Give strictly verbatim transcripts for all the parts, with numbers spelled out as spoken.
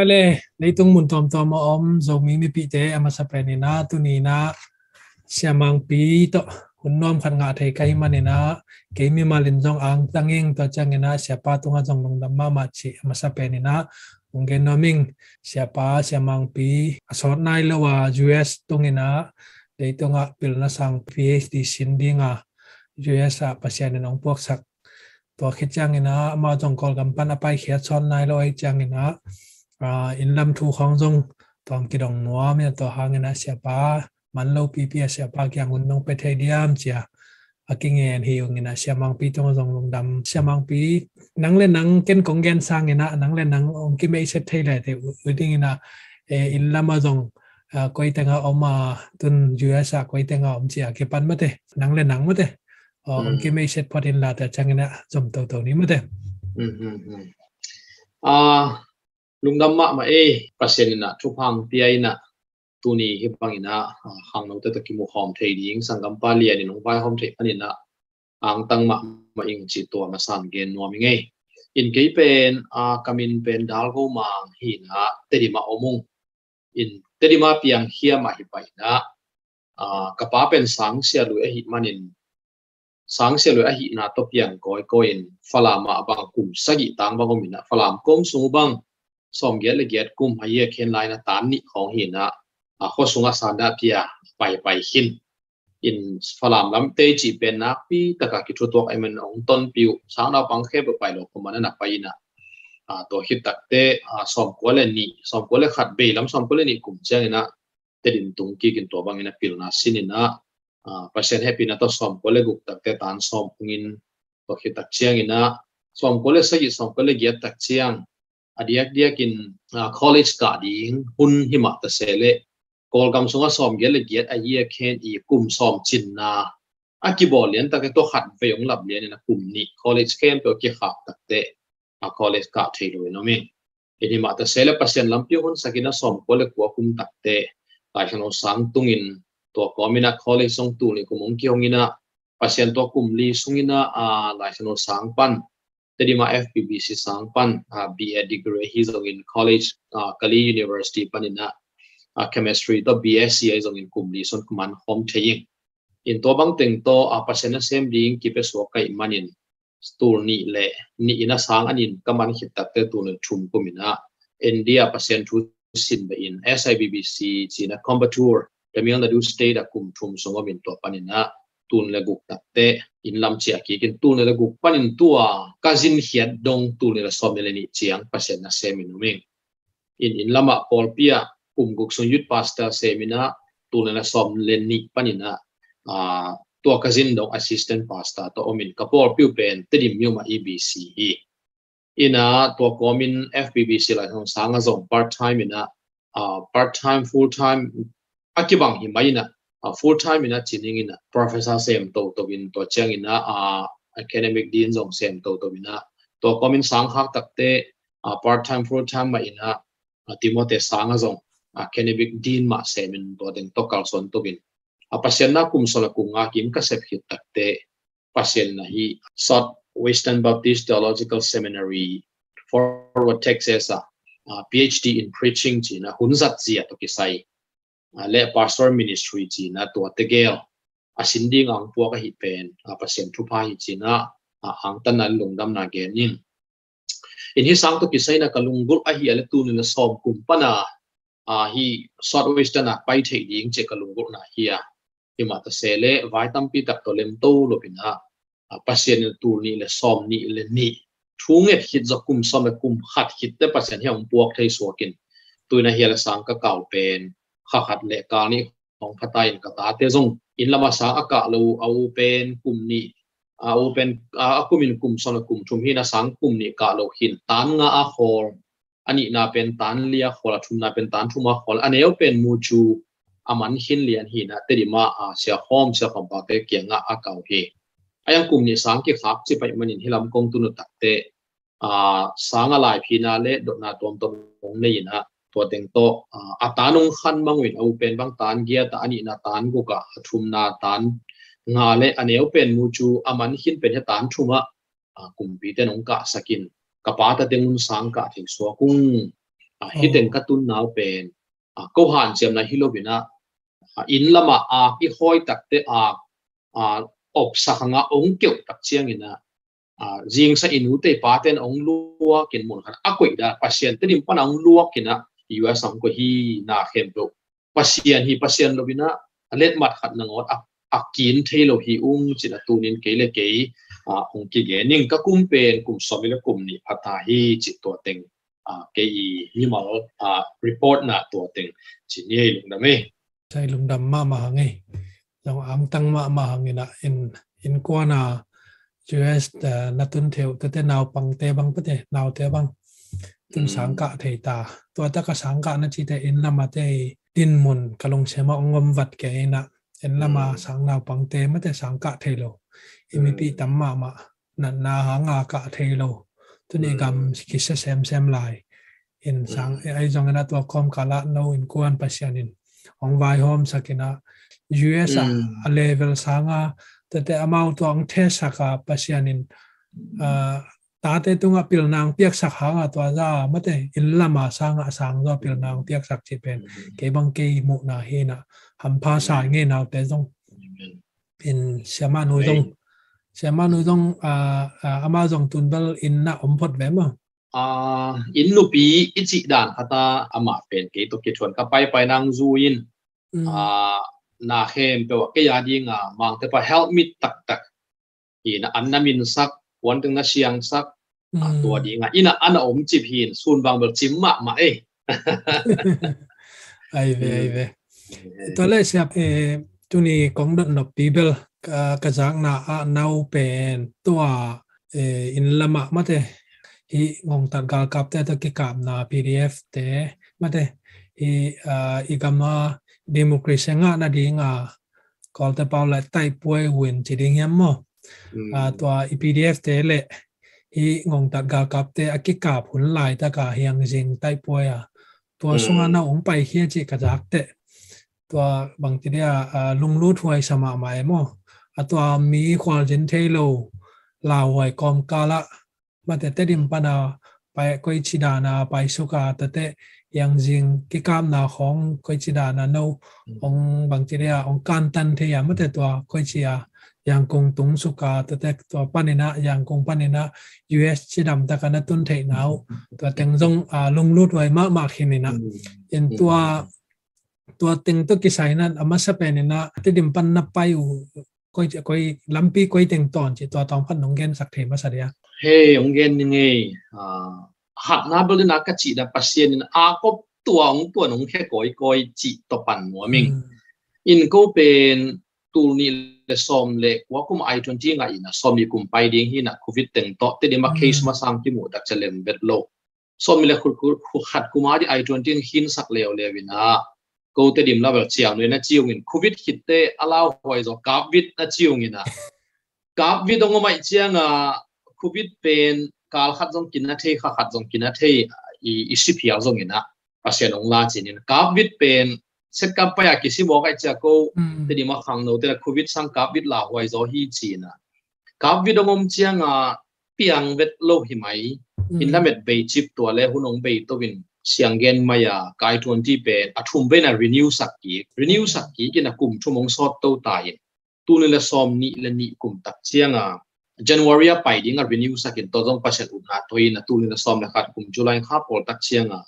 Kale, leitung mun tuamtuam a om Zomi mipite a masa pen in ah, tuni in ah Sia Mangpi tawh hun nuam khat ngah thei ka hih manin ah, kei mimal in zong angtang ing. Tua ciangin ah Siapa tungah zong lungdam mahmah cih a masa pen in ah hong gen nuam ing. Siapa, Sia Mangpi a sawt nai lo a U S tung in ah, leitungah pilna sang P H D sin ding a U S ah Pasian in hong puaksak. Tua khit ciangin ah amah zong Kawlgam pan a paikhiat sawt nai lo ahih ciangin ah, ah, inn lam thu khawng zong tuam kidong nuam in ah, tua hangin ah Siapa, man lo pipi a Siapa kiang hun nong pia thei diam ci a a kingen hi ung in ah, Sia Mangpi tungah zong lungdam. Sia Mangpi, nang le nang, ken kong gen sangin ah nang le nang hong kimeihset thei le te uh ding in ah, eh, inn lam ah zong, ah, koi teng ah om a, tun U S ah koi teng ah om ci a kipan mate, nang le nang mate. Oh, hong kimeihset phot in la, tua ciangin ah zom toto ni mate. Mm, mm, mm. Ah, lungdam mahmah ei, Pasian in ah thupha hong pia in ah, tuni hih bangin ah, ah, khangnote tawh kimukhawm thei ding, sanggampa Lian in hong vaihawm theih panin ah, angtang mahmah ing ci tua masa in gen nuam ing ei. In kei pen, ah, ka min pen Dal Go Mang hi in ah, Tedim ah om ung. In Tedim ah piang hiam ah hi pai in ah, ah, ka pa pen Sang Sia Lui ahih manin, Sang Sia Lui ahihna tawh piang kawikawi in Falam ah bang kum sagih tang bang om in ah, Falam kawm sung uh bang sawmgiat le giat kum a hiak hen lai in ah, tan nih khawng hi in ah, ah, khua sungah sandah pia paipai khin. In Falam lamte cih pen nakpi taka kithutuak ahih manin hong tonpih uh, sang naupang khempeuh pai lo kuaman a na pai in ah, ah, tua khit takteh, ah, sawmkua le nih, sawmkua le khat, bei lam sawmkua le nih kum ciangin ah Tedim tung kik in tua bangin ah pilna sin in ah, ah, Pasian hehpihna tawh sawmkua le guk takteh tan sawm hong in, tua khit tak ciangin ah sawmkua le sagih, sawmkua le giat tak ciang a diakdiakin, ah, college kah ding hun hi mah ta se leh, Kawlgam sungah sawmgiat le giat a hiak hen i kum sawm cinna a kibawl lian takteh, tua khat vei hong lap lian in ah kum nih college khempeuh a kikhak takteh, a college kah thei lo in om ing. In hi mah ta se leh Pasian lampi hong honsak in ah sawmkua le kua kum takteh Lai Siangtho sang tungin, tua kawmin ah college zong tul nih kum hong kihong in ah, Pasian tawh kum li sungin ah, ah, Lai Siangtho sang pan, Tedim ah F B B C sang pan, ah, B A degree ahi zongin, college, ah, Kalay University panin ah, ah, chemistry tawh B S C ahi zongin kum li sung kuaman khawm thei ing. In tua bang teng tawh, ah, Pasian nasem ding kipia suak ka hih manin, tul nih le nih in ah sang a nih in ka man khit takteh tul nih thum kum in ah, India Pasian thu sin beh in S I B B C ci in ah Coimbatore, Tamil Nadu State ah kum thum sung om in, tua panin ah tul nih le guk takteh inn lam ciah kik in, tul nih le guk panin tua ka zin khiat dong tul nih le sawm nih le nih ciang Pasian nasem in om ing. In, inn lamah pawlpi ah kum guk sung youth pastor sem in ah, tul nih le sawm le nih panin ah, ah, tua ka zin dong assistant pastor tawh om in, ka pawlpi uh pen Tedim, Myanmar, E B C hi. In ah tua kawmin F B B C Lai Siangtho sang ah zong part time in ah, ah, part time, full time a kibang hi mai in ah, ah, full time in ah ci ning in ah professor sem toto in, tua ciangin ah, ah, academic dean zong sem toto in ah, tua kawmin sang khak takteh, ah, part time, full time mah in ah, ah, Timothy sang ah zong, ah, academic dean mah sem in tua teng tawh kalsuan tuk in, ah, Pasian na kum sawm le kum nga kim ka sep khit takteh, Pasian na hi Southwestern Baptist Theological Seminary, Fort Worth, Texas ah, ah, P H D in preaching ci in ah hun zat zia tawh kisai, ah, le pastor ministry ci in ah tua tegel a sin ding a hong puak ahih pen, ah, Pasian thupha hi ci in ah, ah, angtanna lungdamna gen ning. In hih sang tawh kisai in ah ka lunggulh ahih leh tul nih le sawm kum pan a, ah, hih Southwestern ah pai theih ding ci ka lunggulhna hi a. Hi mah ta se leh vai tampi tak tawh lemto lo in ah, ah, Pasian in tul nih le sawm nih le nih thu nget khit zawh, kum sawm le kum khat khit teh Pasian hi a hong puak thei suak in, tu in ah hi a le sang ka kal pen kha khat le kal nih hong pha ta in, ka tate zong inn lam ah sang a kah lo uh, a u pen kum nih, a u pen, a, a kum in kum sawm le kum thum hi in ah, sang kum nih kah lo khin, tan nga a khawl, a nihna pen tan li a khawl, a thumna pen tan thum a khawl, a neu pen Mucu a man khin lian hi in ah, Tedim ah, a, Sia Khawm, Sia Khawm pate kiangah a kah uh hi. A yang kum nih sang kikhak ci pai manin hih lam kong tun uh takteh, ah, sang a laiphina le dotna tuamtuam hong nei in ah, tua teng tawh, ah, a tan hong khan mang uh in, a u pen bang tan giat ah, a nihna tan guk ah, a thumna tan nga le a neu pen Mucu a man khin pen hi tan thum ah, ah, kumpite in hong kahsak in, ka pa ta teng un sang kah thei suak ung. Ah, hih teng ka tun nau pen, ah, ko hanciamna hi lo in ah, ah, inn lamah ak i hawi takte ak, ah, opsak hang a ong keuh tak ciangin ah, ah, zingsa i nute i pate in ong luak in mun khat a koih dan Pasian Tedim pan a ong luak in ah U S a ong koih hi. Na khempeuh Pasian hi, Pasian lo in ah a letmat khat nangawn a, a kin thei lo hi ung ci-in ah tunin kei le kei, ah, ong kigen ning. Ka kum pen kum sawmnih le kum nih pha ta hi ci tua teng, ah, kei i mimal, ah, report na tua teng ci ni ei. Lungdam ei. Sai lungdam mahmah hang ei. Zong angtang mahmah hang in ah in, innkuan a U S, eh, na tun thei uh tete naupangte bang pate, naute bang tun sang kah thei ta. Tua tak a sang kah na cite inn lam a te dinmun ka lungsim ah ong om vat kei in ah, inn lam a sang naupangte mate sang kah thei lo. I mipi tam mahmah, natna hang a kah thei lo. Tuni gam kisia semsem lai. In sang, eh, ahi zongin ah tua kawmkal ah no innkuan Pasian in ong vaihawmsak in ah U S a, a level sang a tete amau tua ong thesak a Pasian in, ah, tate tungah pilna ong piaksak hang a tua za mate inn lam a sang a sang zaw pilna ong piaksak cih pen kei bang kei muhna hi in ah hampha sa ing ei. Naute zong in siamah nu zong, siamah nu zong, ah, ah, amah zong tun bel inn ah om phot ve maw? Ah, inn nupi i cih dan khat ah amah pen kei tawh kithuan ka paipai nang zui in, ah, na khempeuh ah kei a ding a mangte pa helpmate taktak hi in ah, an na minsak, puan teng na siangsak, ah, tua ding a inn ah an a om cip hi in, sun vang bel cim mahmah ei. Ai ve, ai ve. Tua le siap, eh, tuni kong dot nop pi bel ka, ka zakna ah nau pen tua, eh, inn lam ah mate hih ngongtat galkapte tawh kikapna P D F te mate hih, ah, i gam a democracy ngah nading a Kawlte pau le taipuai win ci ding hiam maw? Ah, tua i P D F te le hih ngongtat galkapte a kikap hun laitak a hiangzing taipuai a tua sungah na ong paikhia cih ka zak teh tua bangci dia, ah, lunglut huai sa mahmah e maw? A tua mi khualzin thei lo lauhuai kawmkal ah mate Tedim pan a pai koici dan a paisuk a tate hiangzing kikapna khawng koici dan a no ong bangci dia ong kantan thei a mate tua koici a Yangon tung suk a tate tua panin ah Yangon panin ah U S cidam tak a na tun theihna uh tua teng zong, ah, lunglut huai mahmah khin in ah in tua tua teng tawh kisai in ah a masa pen in ah Tedim pan na pai uh koi, koi lampi koi teng tawn cih tua tawm khat nong gensak thei masa dia? Hei, ong gen ning ei. Ah, hatna bel in ah ka cih dan Pasian in a kop tua ong tua nong khe kawikawi cih tawh pan nuam ing. In ko pen tul nih le sawm le kua kum I twenty ngah in ah sawm nih kum pai ding hi in ah Covid teng tawh Tedim a case masang kimuh tak cia lem vet lo. Sawm nih le khat kum a di I twenty khinsak leuleu in ah ko Tedim la bel ciang nuai na ciung in Covid khitte a lauhuai zaw kapvit na ciung in ah kapvit ong om aih ciang a Covid pen kal khat zong kin na thei, kha khat zong kin na thei, i, i si phial zong in ah Pasian ong la cin in kapvit pen set kap pai a kisi mawk aih ciang ko Tedim a khangno te la Covid sang kapvit lauhuai zaw hi cin ah kapvit ong om ciang a piang vet lo hi mai. In lamet bei cip tua le hun ong bei to in siang gen mai a kai twenty pen a thum bei na renew sak kik, renew sak kik in a kum thum ong sawt to ta in tul nih le sawm nih le nih kum tak ciang a January a pai ding a renew sak in tua zong Pasian upna tua in a tul nih le sawm le khat kum July kha pawl tak ciang a,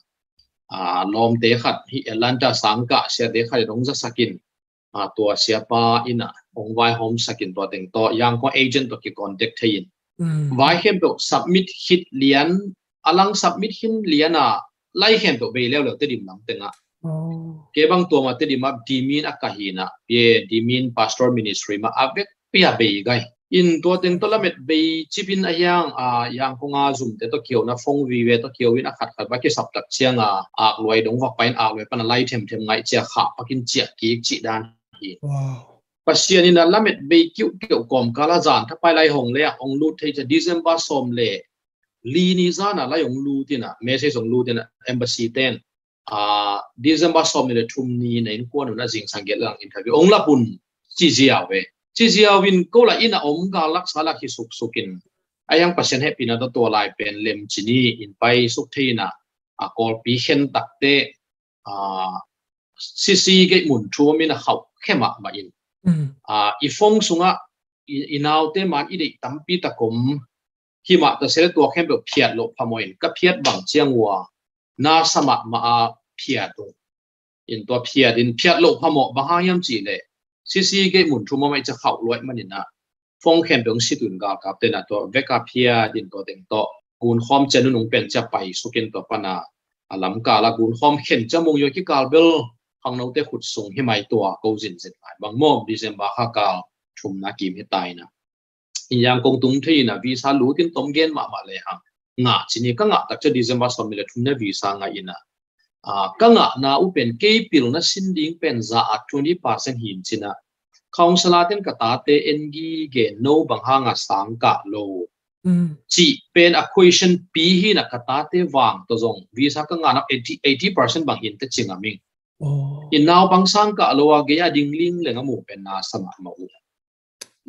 ah, lawmte khat hi Atlanta sang kah siate khat in ong zasak in, ah, tua siapa in ah ong vaihawmsak in tua teng tawh Yangon agent tawh kicontact thei in vai khempeuh submit khit lian, a lang submit khin lian a lai khempeuh bei leuleu Tedim lam teng ah. Kei bang tua ma Tedim a dimin a ka hi in ah pia dimin pastor ministry ma a vek pia bei gai in tua teng tawh lamet bei cip in a hiang, ah, Yangon a zumte tawh kio na phone vive tawh kio in a khat khat va kisap tak ciang a akluai dong va pai in akluai pan a lai themthem ngaih cia khah pak in ciah kik cih dan hi. Pasian in a lamet bei kiuhkeuh kawmkal a zan thapai lai hong le a ong lut thei cia December sawm le li ni zan a lai ong lut in a message ong lut in a embassy ten, ah, December sawm nih le thum ni na innkuan un a zingsang giat lang interview ong lak un ci ziau ve. Ci ziau in ko la in a om gal lak sa lak hi suksuk in a hiang Pasian hehpihna tawh tua lai pen lem ci ni in pai suk thei in a a Kawlpi khen takte a sisi gei mun thu min a khauh khe mahmah in, a i phone sungah i, i naute man i deih tampi tak om. Himah ta sele tua khempeuh phiat loh phamawh in ka phiat bang ciang ua nasa mahmah a phiat uh. In tua phiat in phiat loh phamawh bang hang hiam cih leh sisi gei mun thu mahmah i ca khauh luai manin ah phone khempeuh hong sit uh in galkapte na tua vek a phiat in tua teng tawh gunkhawm cian un hong pen cia paisuk in tua pana a lamkal a gunkhawm khen cia mung yua kikal bel khangnote khut sung hi mai tua ko zinzin lai bang mawm December kha kal thumna kim hi ta in ah. Yangkong tung thei in ah visa lut in tom gen mahmah le hang ngah cini ka ngah tak cia December sawm ni le thum na visa ngah in ah, a ka ngahna uh pen kei pilna sin ding pen za a twenty percent hin cin ah council a ten ka tate engi gen no bang hang a sang kah lo cih pen a question pi hi in ah ka tate vang tawh zong visa ka ngahna eighty, eighty percent bang hin te cing a ming. In naupang sang kah lo a gei a ding ling leng a mu pen nasa mahmah uh.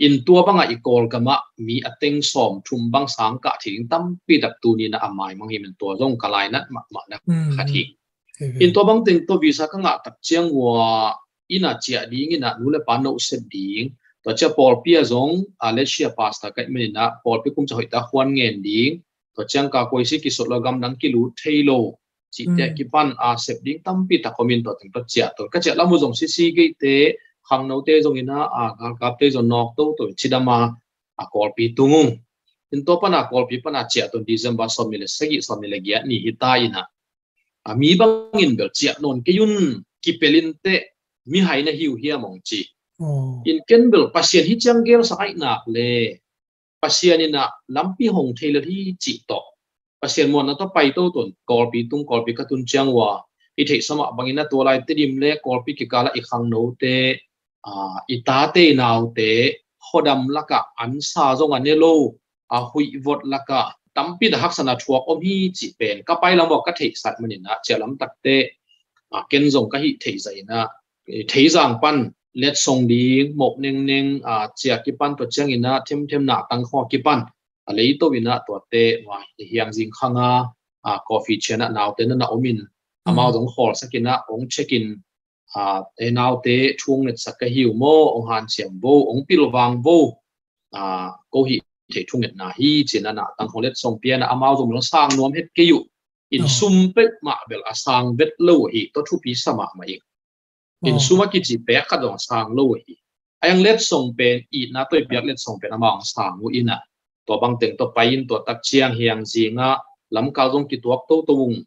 In tua bangah i Kawlgamah mi a teng sawm thum bang sang kah thei ding tampi tak tuni na a maimang hi min tua zong ka lainat mahmah na khat hi. In tua bang teng tua visa ka ngah tak ciang ua in a ciah ding in ah nu le pa no set ding tua cia pawlpi a zong a le sia pastor ka i manin ah pawlpi kum cia hoih ta khuan ngen ding tua ciang ka koisi kisot lo gamdang kilut thei lo cihte kipan a sep ding tampi tak om in tua teng tua ciah tol ka ciah lam uh zong sisi geite khangnote zong in ah a galkapte zong nawk toto cidam a a Kawlpi tung ung. In tua pana Kawlpi pana ciah ton December sawm ni le sagih sawm ni le giat ni hi ta in ah a mi bangin bel ciah nawn kei un kipelin teh mi hai na hi uh hiam hong ci. In ken bel Pasian hi ciang gel sak aih nak le Pasian in ah lampi hong thei lel hi cih tawh Pasian muanna tawh pai to ton Kawlpi tung Kawlpi ka tun ciang ua i theihsa mah bangin a tua lai Tedim le Kawlpi kikal ah i khangnote a i tate i naute khuadam lakah ansa zong a ne lo a huih vot lakah tampi ta haksatna thuak om hi cih pen ka pai lam ua ka theihsat manin ah ciah lam takte a ken zong ka hih theih zah in ah theizang pan letsong ding moh nengneng a ciah kipan tua ciangin ah themthem na tang khua kipan a leito in ah tuate hiang zing khanga a coffee chian ah naute na na om in amau zong khawlsak in ah hong check in a e naute thu hong ngetsak ka hi uh maw hong hanciam vo hong pilvang vo a ko hih thei thungetna hi cin a na tang hong letsong pian a amau zong hong sang nuam het kei uh in sum pek mah bel a sang vet lo hi tua thupi sa mahmah ing. In sum a kici pek khat zong a sang lo hi. A yang letsong pen itna toi piak letsong pen amau hong sang uh in a tua bang teng tua pai in tua tak ciang hiang zingah lamkal zong kituak toto ung.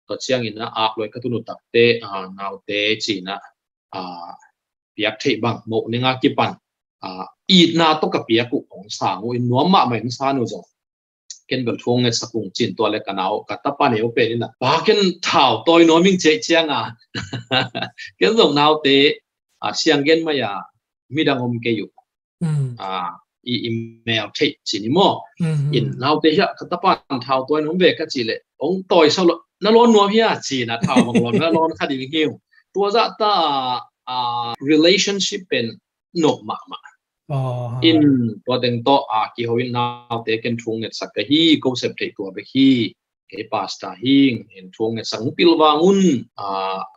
Tua ciangin a akloi ka tunu takte a naute cina a piak theih bang moh nenga kipan a itna tawh ka piak uh hong sang uh in nuam mahmah in san uh zong ken bel thu hong ngetsak ung cin tua le ka nau ka tapa neu pen in a pa ken thau tawi nuam ing ciai cianga ken zong naute a siang gen mai a midang om kei uh a i email theih cin i maw in naute hiah ka tapa thau tawi nuam ve ka cih leh hong tawi sau lo na lawn nuam hia cin a thau bang lawn na lawn kha ding hiu tua zah ta a relationship pen nop mahmah in tua teng tawh a kiho in naute ken thu hong ngetsak ka hi ko sep theih tua bek hi kei pasta hing in thu hong ngetsak hong pilvang un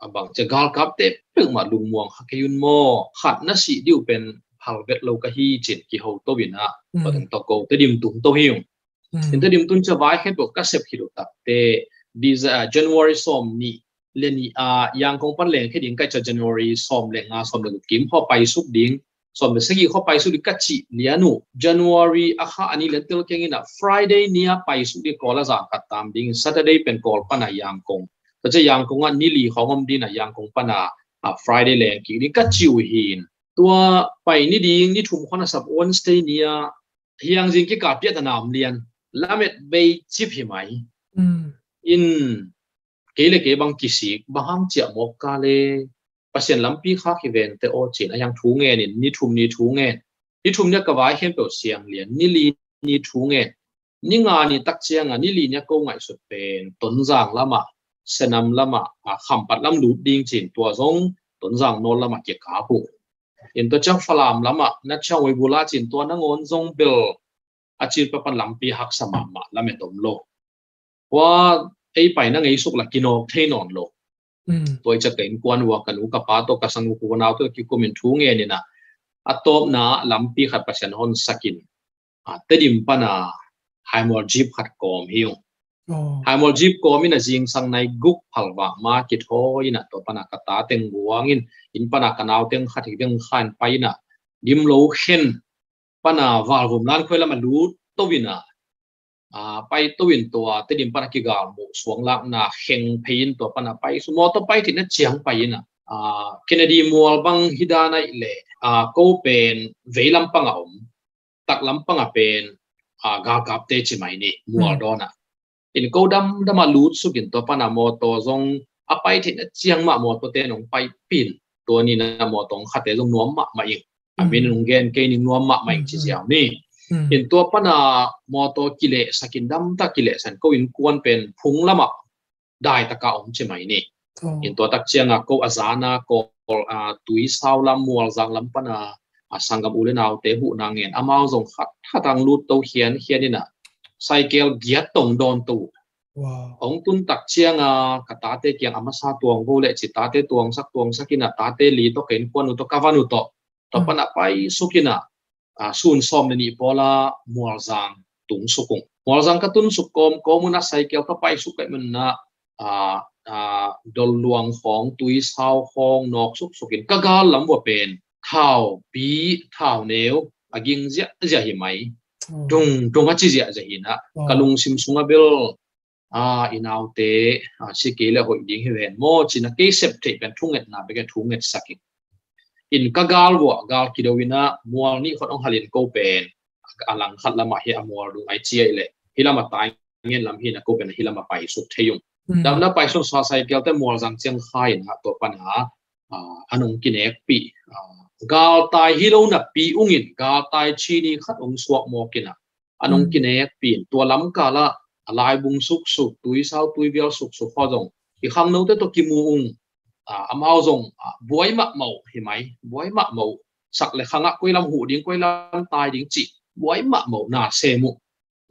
a bang cia galkapte peuhmah lungmuang kha kei un maw khat na sih diu pen phal vet lo ka hi cin kiho to in a tua teng tawh ko Tedim tung to hi ung. In Tedim tun cia vai khempeuh ka sep khit uh takte January sawm nih le nih a Yangkong pan leng khe ding kai cia January sawm le nga sawm le guk kim khaw paisuk ding sawm le sagih khaw paisuk ding ka cih lian uh January a kha a ni lian tel keng in a Friday ni a paisuk ding Kawl a zan khat tam ding Saturday pen Kawl pan a Yangkong ka cia Yangkong a ni li khawng om ding a Yangkong pan a Friday leng kik ding ka cih uh hin tua pai ni ding ni thum khaw na sap Wednesday ni a hiang zing kikal piat a nam lian lamet bei cip hi mai in kei le kei bang kisik bang hang ciah mawk ka le Pasian lampi khak hi ven te aw cin a hiang thu ngen in ni thum ni thu ngen ni thum ni a ka vai khempeuh siang lian ni li ni thu ngen ni nga ni tak cianga ni li ni a ko ngaihsut pen Tonzang lamah Senam lamah a Khampat lam lut ding cin tua zong Tonzang nawl lamah kikap uh in tua ciang Falam lamah na ciang oi bula cin tua nangawn zong bel a cin papan lampi haksa mahmah lamet om lo. Hua ei paina ngeisuk la kinawk thei nawn lo. Tua i ciang ka innkuan ua ka nu ka pa tawh ka sang u ka nau tawh kikumin thu ngen in ah, a tawpna lampi khat Pasian hon sakin, a, Tedim pana haimual jeep khat kawm hi ung. Haimual jeep kawm in a zingsang nai guk phalvak ma kithawi in ah tua pana ka ta teng guang in, inn pana ka nau teng khat hi deng kha in pai in ah, dim lo khen pana valvum lan khuai lam a lut to in ah, a, pai to in tua Tedim pana kigal muh suang lakna kheng phei in tua pana pai su mawtaw pai thina ciang pai in ah, a, Kennedy mual bang hi dan ai le, a, ko pen vei lam panga om, tak lam panga pen, a, galkapte ci mai ni, mual dawn ah. In ko damdam a lut sukin tua pana mawtaw zong a pai theihna ciang mah mawtaw te nong pai pin, tua ni na mawtaw khate zong nuam mahmah ing. A min nong gen kei ning nuam mahmah ing ci ziau ni. In tua pana mawtaw kileh sakin damtak kileh san ko innkuan pen phung lamah dai taka om ci mai ni. In tua tak cianga ko a zana ko, a, Tuisau lam Mualzang lam pana, a, sanggam u le naute huhna ngen amau zong khat khat ang lut to hian hian in ah, saikel giat tong dawn to. Ong tun tak cianga ka tate kiang a masa tuang vo le ci tate tuangsak tuangsak in ah tate li tawh ka innkuan uh tawh ka van uh tawh tua pana pai suk in ah, a, sun sawm le nih pawla Mualzang tung suk ung. Mualzang ka tun suk kawm kawm un ah saikel ka pai suk ka mun ah, a, a, Dolluang khawng, Tuisau khawng nawk suk suk in ka gal lam vua pen thau pi, thau neu a ging ziah ziah hi mai. Dung dung a ci ziah ziah hi in ah ka lungsim sung a bel, a, i naute, a, si kei le hoih ding hi ven maw ci in ah kei sep theih pen thungetna bek e thunget sak in. In ka gal vua gal kido in ah mual nih khawng ong halin ko pen a lang khat lamah hi a mual dung ai ciai le hi lamah tai ngen lam hi in ah ko pen hi lamah pai suk thei ung. Damna pai suk sa saikel te Mualzang ciang kha in ah tua pana, a, a nong kinekpih, a, galtai hi lo napi ung in galtai chini khat ong suak mawk in ah a nong kinekpih in tua lam kala a laibung suksuk, Tuisau Tuivial suksuk khaw zong i khangnote tawh kimu ung. A, amau zong, a, buai mahmah uh hi mai, buai mahmah uh. Sak le khangah koi lam huh ding koi lam tai ding cih buai mahmah uh, na sem uh.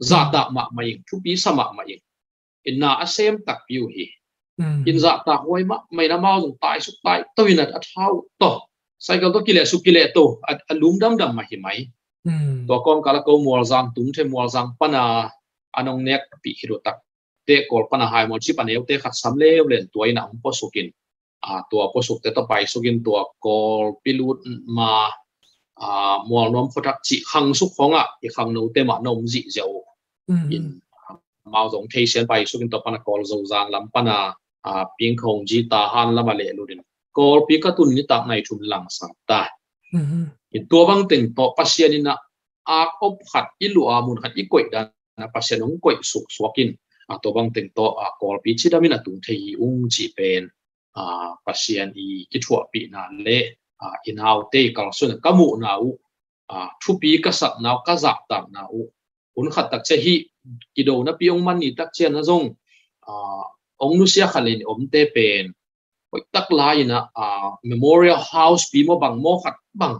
Zahtak mahmah ing, thupi sa mahmah ing. In na a sem takpi uh hi. In zahtak huai mahmah in amau zong tai suk tai to in a thau to. Saikel tawh kileh suk kileh to a, a lum damdam mah hi mai. Tua kawmkal a ko Mualzang tung thei Mualzang pana a nong nekpih hi lo tak te Kawl pana haimual jeep a neute khat sam leuleu in tua in ah hong puasukin, a, tua puasukte tawh paisukin tua Kawlpi lut ma, a, Mualnuam khuathak cih khangsuk khawngah i khangnote mah na om zihziah uh. In, a, amau zong theisian paisukin tua pana Kawl Zozang lam pana, a, Pingkhong G Tahan lamah lehlutin Kawlpi ka tun nitak nai thum langsang ta. In tua bang teng tawh Pasian in ah ak op khat i luah a mun khat i koih dan a Pasian hong koih suksuak in, a, tua bang teng tawh, a, Kawlpi cidam in a tung thei hi ung cih pen, a, Pasian i kithuahpihna le, a, i naute i kalsuan ka muhna uh, a, thupi ka satna uh, ka zahtakna uh. Hun khat tak ciang hih kido napi hong man ni tak ciang a zong, a, hong nusia khat le nih omte pen hoihtak lai in ah, a, Memorial House pi maw bang maw khat bang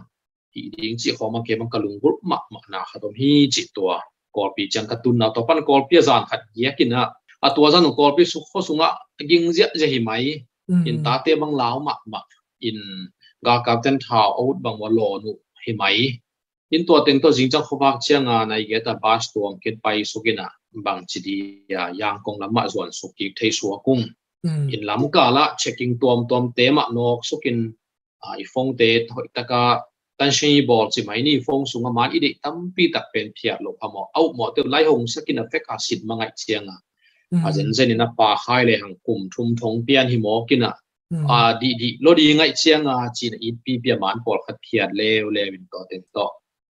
hih ding cih khawng bang kei bang ka lunggulh mahmahna khat om hi cih tua Kawlpi ciang ka tunna tua pan Kawlpi a zan khat giak in ah, a tua zan uh Kawlpi suk khuasungah a ging ziahziah hi mai. In tate bang lau mahmah in galkapten thau a ut bang ua lawn uh hi mai. In tua teng tawh zingciang khuavak cianga nai geta bus tuang khin paisuk in ah bangci dia Yangkong lamah zuan suk kik thei suak ung. In lamkalah checking tuamtuamte mah nawk sukin, a, i phone-te hoihtaka tansiang i bawl ci mai ni, phone sungah man i deih tampi tak pen phiat loh phamawh a upmawhte uh lai hong sakin a fek a sit mangaih cianga a zenzen in a pa khai le hang kum thum thong pian hi mawk in ah, a, dihdih lo ding ngaih cianga ci-in a itpipi a man pawlkhat phiat leuleu in tua teng tawh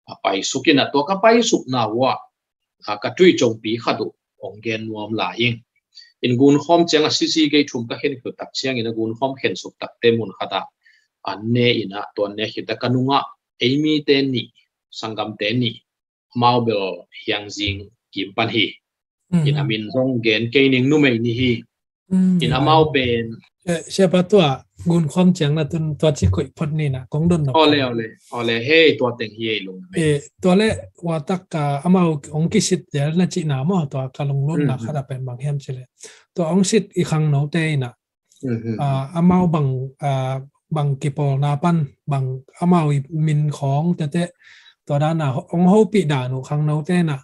a paisuk in ah tua ka paisukna uah, a, ka tui congpi khat uh hong gen nuam lai ing. In gunkhawm cianga sisi gei thum ka khen khut tak ciangin a gunkhawm khen suk takte mun khatah an ne in ah tua an ne khit ah ka nungah ei mite nih, sanggamte nih, amau bel hiangzing kim pan hi. In a min zong gen kei ning numei nih hi. Mm, in amau pen. Eh, siapa tua gun khom ciang na tun tua ci koih phot ni na kong don nok. Ole, ole, ole, hei, tua teng hi ei lung. Eh, tua le ua tak ka amau ong kisit zel na ci na maw, tua ka lunglut na khat a pen bang hiam ci le. Tua ong sit i khangno te ina. Ah, amau bang, ah, bang kipawlna pan, bang amau i min khong tete, tua dana ong hopih dan uh khangno te na,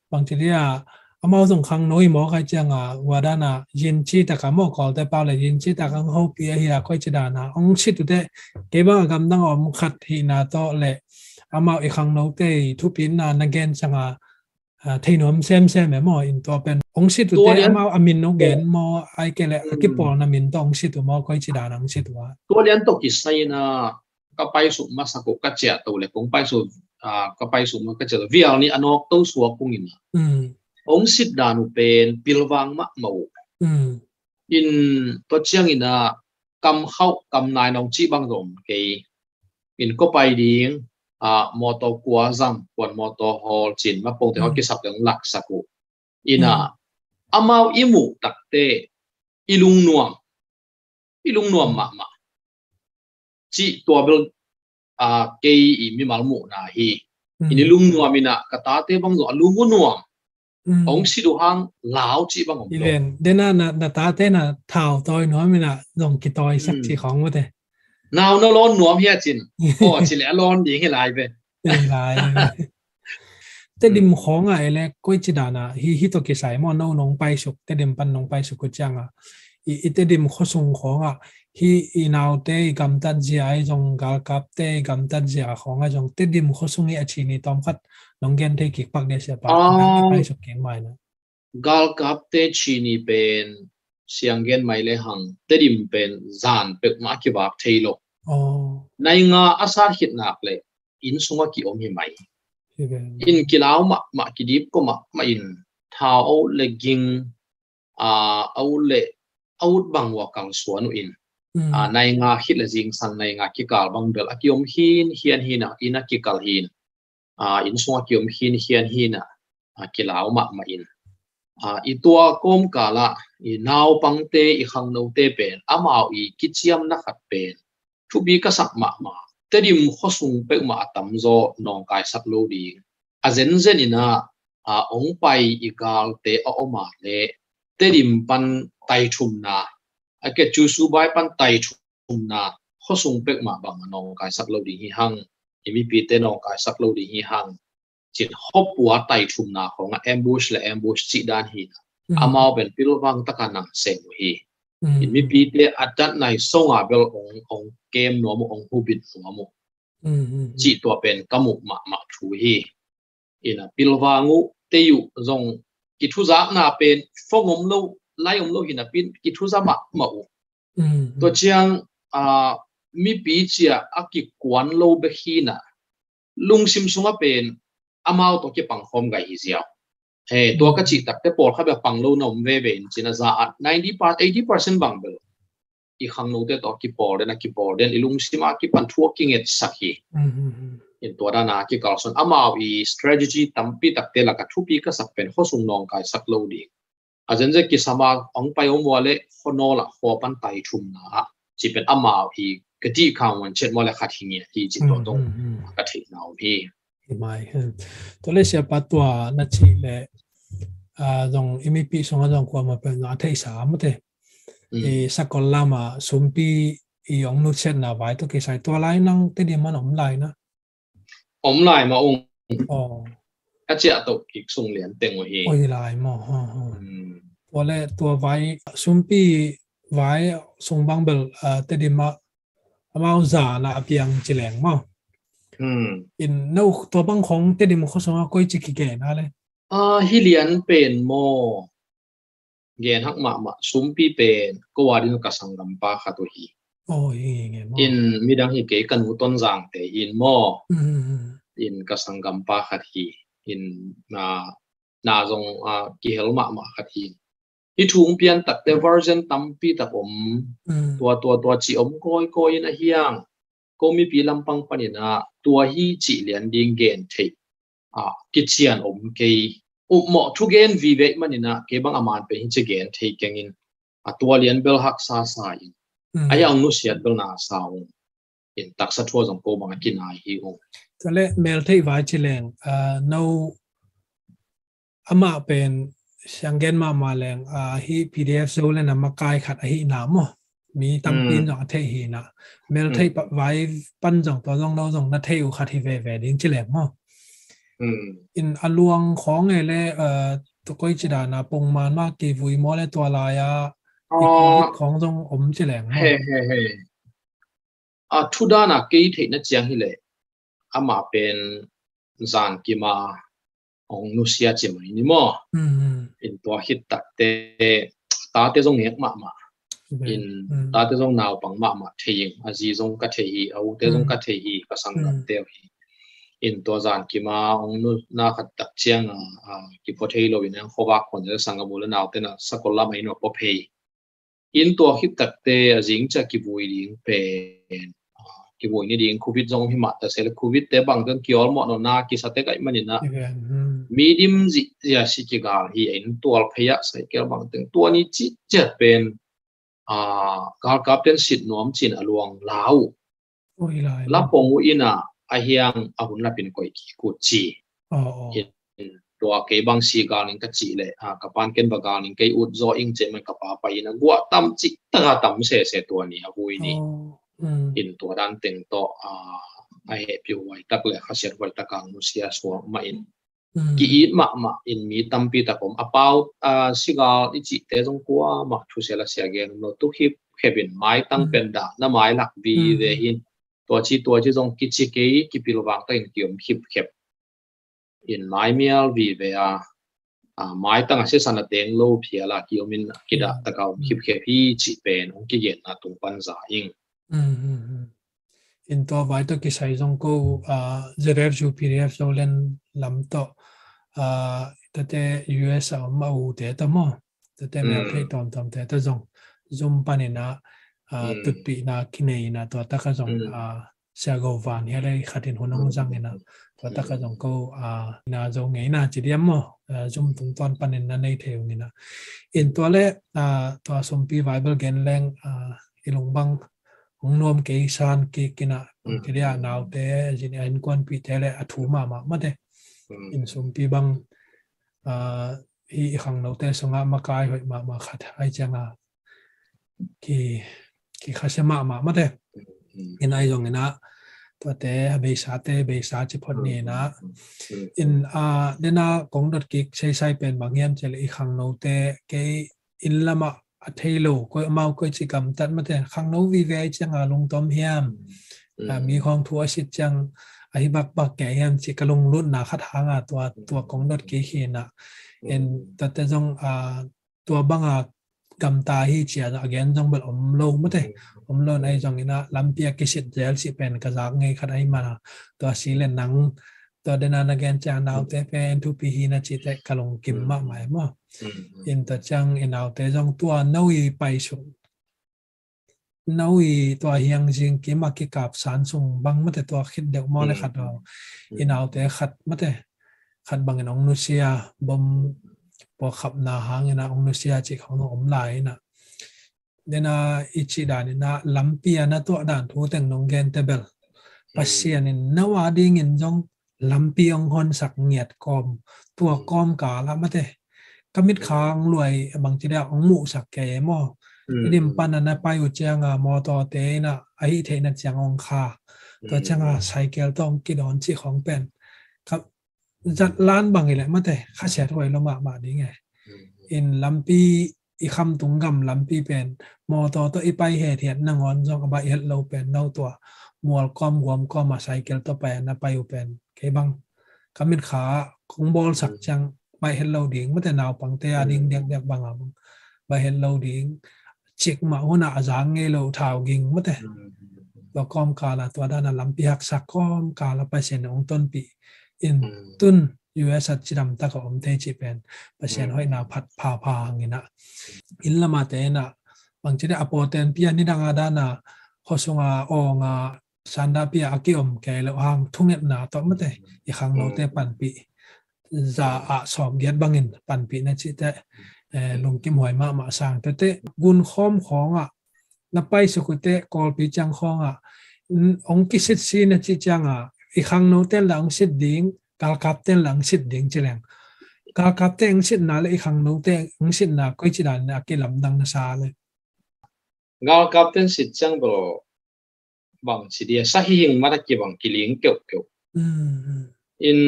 bang ci dia, amau zong khangno i mawk ai cianga, ua dana, yin ci taka mawk kawlte pau le, yin ci taka ong hopih ahi a koi ci dana, ong sit ute, kei bang a gamdang om khat hina to le, amau i khangno te i thupina na gen cianga, ah, thei nuam semsem e maw, in tua pen ong sit ute amau a min no gen maw, ai ke le a kipawlna min to ong sit uh maw, koi ci dan ong sit uh a. Tua lian to kisai na ka paisuk masak uh ka ciah to le kong paisuk, ah, ka paisuk ma ka ciah to vial ni a nawk to suak kung ina. Ong sit dan uh pen pilvang mahmah uh. In tua ciang ina kam khauh kam nai nong ci bang zong kei. In ko pai ding, ah, mawtaw kua zang, kuan mawtaw hawl cin, ma pongte hawl kisap ding laksak uh. Ina, amau i muh takte, i lungnuam, i lungnuam mahmah. Ci tua bel, ah, kei i mimal muhna hi. In i lungnuam ina, ka tate bang zong, a lung uh nuam. Ong sit uh hang lau ci bang om lo. Iven, dena na, na tate na thau tawi nuam ina zong kitawi sak ci khong mute. Nau na lawn nuam hia cin. Aw, ci le a lawn ding hi lai ve. Hi lai ve. Tedim khong a ele koi ci dana hi, hi to kisai maw, no nong paisuk, Tedim pan nong paisuk uh cianga. I, i Tedim khosung khong a hi i naute i gamtat zia ai zong galkapte i gamtat zia khong ai zong Tedim khosung i a cini tawm khat nong gen thei kik pak dia siapa. Ah. Nang i paisuk kik mai na. Galkapte cini pen siang gen mai le hang Tedim pen zan pek mah a kivak thei lo. Oh. Nai nga a sat khit nak le inn sunga ki om hi mai. Hi ve. In kilau mahmah kidip ko mahmah in thau a ut le ging, ah, a ut le a ut bang ua kalsuan uh in. Ah, nai nga khit le zingsang nai nga kikal bang bel a ki om hin hian hina, inn a kikal hin. Ah, inn sunga ki om hin hian hina, ah, kilau mahmah in. Ah, i tua kawmkala i naupangte i khangnote pen amau i kiciamna khat pen thupi ka sak mahmah. Tedim khosung peuhmah a tamzaw nawngkaisak lo ding. A zenzen ina, a ong pai i galte a om a le Tedim pan taithumna, a ke cu Subai pan taithumna, khosung peuhmah bang a nawngkaisak lo ding hi hang, i mipite nawngkaisak lo ding hi hang. Cin hopua taithumna khong a ambush le ambush cih dan hi na. Amau pen pilvang taka nang sem uh hi. In mipite a dat nai songa bel ong, ong kem nuam uh, ong hubit nuam uh. Cih tua pen ka muh mahmah thu hi. Ina pilvang uh tei uh zong kithuzakna pen fong om lo, lai om lo hina pin kithuza mahmah uh. Tua ciang, ah, mipi cia a kikuan lo bek hina lungsim sunga pen amau tawh kipang khawm gai hi ziau. He, tua ka cih takte pawlkhat bia pang lo na om veve in cina za at ninety per, eighty percent bang bel i khangnote tawh kipawl den a kipawl den i lungsima kipan thu a kingetsak hi. In tua dana kikalsuan amau i strategy tampi takte laka thupi ka sak pen khosung nawngkaisak lo ding. A zenzen kisama ong pai om ua le khonawl a khua pan taithumna a ci pen amau i ka tih khang wan chet maw le khat hi ngia hi ci tua tong ka theihna om hi. Hi mai hen. Tua le siapa tua na cih le, ah, zong i mipi sunga zong kuama pen zong a theihsa mute. I sakol lama sumpi i ong nutsetna vai tawh kisai tua lai nang Tedim ah om lai na. Om lai mah ung. Aw. A ciah toh kik sung lian teng uh hi. Oi lai maw. Ha, ha. Tua le tua vai sumpi vai sung bang bel, ah, Tedim ah amau zana a piang ci leng maw. In no tua bang khong Tedim khuasung a koi ci kigen a le. Ah, hi lian pen maw. Gen hak mahmah sumpi pen ko a din ka sanggampa khat uh hi. Oh, hi nge maw. In midang hi kei ka nu Tonzangte hi in maw. In ka sanggampa khat hi. In na, na zong, ah, kihel mahmah khat hi. Hi thu pian takte version tampi tak om. Tua, tua, tua ci om kawikawi in a hiang. Ko mipi lampang panin ah tua hi cih lian ding gen theih ah kician om kei. Upmawh thugen vive manin ah kei bang a man pen hi ci gen thei kengin. A tua lian bel haksa sa in. Mm. A hi a ong nusiat bel na sa ung. In taksa thua zong ko bang a kinai hi ung. Tua le mel theih vai ci leng, ah, no amah pen sianggen mahmah leng, ah, hi P D F Zoland a makai khat ahi na maw. Mi tampi in zong a theih hi na. Mel theih vai pan zong tua zong no zong na theih uh khat hi veve ding ci leng maw. In a luang khawng e le, ah, tua koi ci dan a pongman mah kivui maw le tua lai a i Covid khawng zong om ci leng maw. He, he, he. A thu dan a kei theihna ciang hi le amah pen zan kima ong nusia ci mai ni maw. In tua khit takte tate zong ngek mahmah. In tate zong naupang mahmah thei ing, a zi zong ka thei hi, a ute zong ka thei hi, ka sanggamte uh hi. In tua zan kima ong nuna khat tak ciang a, a, kipua thei lo in ang khovak khon le sanggamu le naute na sakol lam a in a pua phei. In tua khit takte a zing cia kivui ding pen, ah, kivui ni ding Covid zong hi mah ta se le Covid te bang teng kiol mawh no na kisa te kai manin a. Mi dim zih zia si kigal hi a in tual phei a sai kel bang teng tua ni ci ciat pen, ah, galkap ten sit nuam cin a luang lau. Lapong uh in a a hiang a hun lapin koih kikut ci. In tua kei bang si gal ning ka cih le, ah, ka pan ken ba gal ning kei ut zaw ing ceh man ka pa pai in a guah tam cih taka tam sese tua ni a vui ni. In tua dan teng tawh, ah, a hehpih huai tak le khasiat huai tak ang nusia suak mah in. Ki-it mahmah in mi tampi tak om. A pau, ah, sigal i cihte zong kuamah thusel a sia gen lo tu khipkhep in maitang pen dah na mailak vive hin. Tua ci tua ci zong kici kei kipilvang takin kiom khipkhep. In maimial vive a, ah, maitang a sisan a teng lo phial a kiom in kidah taka om khipkhep hi cih pen hong kigenna tung pan za ing. In tua vai tawh kisai zong ko, ah, Z R U P D F Zoland lam tawh, ah, tate U S a om a ute tawh maw. Tate mel thei tawmtawmte tawh zong Zoom panin a, ah, tutpihna kinei in a tua taka zong, ah, sia go van hia lei khatin hun hong zang in a tua taka zong ko, ah, na zo ngei na ci diam maw, ah, Zoom tungtawn panin na nei thei ung in a. In tua le, ah, tua sumpi Bible gen leng, ah, i lungbang hong nuam kei san kik in a, kidia naute zin a innkuanpihte le a thu mahmah mate. In sumpi bang, ah, hi i khangnote sungah makai hoih mahmah khat ai cianga ki, kikhasia mahmah mate. In ai zong in a tuate a beisate beisa ci phot ni in a. In, ah, dena kong dot kik seisai pen bang hiam cele i khangnote kei inn lamah a thei lo, koi amau koi ci gamtat mate, khangno vive ai cianga lungtom hiam. Ah, mi khawng thu a sit ciang ahi bakbak kei hiam ci ka lunglutna khat hanga tua, tua kong dot kik hi in a. In tuate zong, ah, tua banga gamta hi cia a gen zong bel om lo mate. Om lo in ai zong in a lampi a kisit zel cih pen ka zak ngei khat ahi mana. Tua si le nang tua dena na gen ciang naute pen thupi hi na cih teh ka lungkim mahmah e maw. In tua ciang i naute zong tua no i pai sung, no i tua hiang zing kim a kikap san sung bang mate tua khit deuh maw le khat lo. I naute khat mate, khat bangin ong nusia bom puakkhapna hangin a ong nusia cih khong nong om lai in a. Dena i cih dan in a lampi a na tuah dan thu teng nong gen te bel Pasian in no a dingin zong lampi ong honsak ngiat kawm, tua kawm kala mate ka mitkha ong luai bang ci dia ong muhsak kei maw. I dim pan a na pai uh cianga mawtawte in a ahi theihna ciang ong kha, tua cianga cycle tawh ong kidawn cih khong pen ka zat lan bang i le mate khasiat huai lo mahmah ding e. In lampi i khamtung gam lampi pen mawtaw tawh i pai hethiat nangawn zong a baih het lo pen no tua mual kawm guam kawm a cycle tawh pai a na pai uh pen kei bang ka mitkha kong bawlsak ciang baih het lo ding mate naupangte a ding diakdiak banga bang baih het lo ding. Cikmah hunah a zang ngei lo thau ging mate. Tua kawmkala tua dana lampi haksak kawmkala Pasian ong tonpih in tun U S a cidamtaka om thei cih pen Pasian hoihna phat phapha hangina. Inn lama te ina bangci deh a pawten pia nidanga dana khuasunga awnga sanda pia a kiom kei lo hang thungetna tawh mate i khangnote panpih za ah sawmgiat bangin panpihna cihte eh, lungkim huai mahmah sang tete gun khawm khawngah na paisuk uh teh Kawlpi ciang khawngah, mm, hong kisit si na cih ciangah i khangno ten la hong sit ding, galkap ten la hong sit ding ci leng. Galkap te hong sitna le i khangno te hong sitna koi ci dan a kilamdang na sa le. Galkap ten sit ciang bel bang ci dia sa hi hing mata kibang kiling keuhkeuh. Mm, mm. In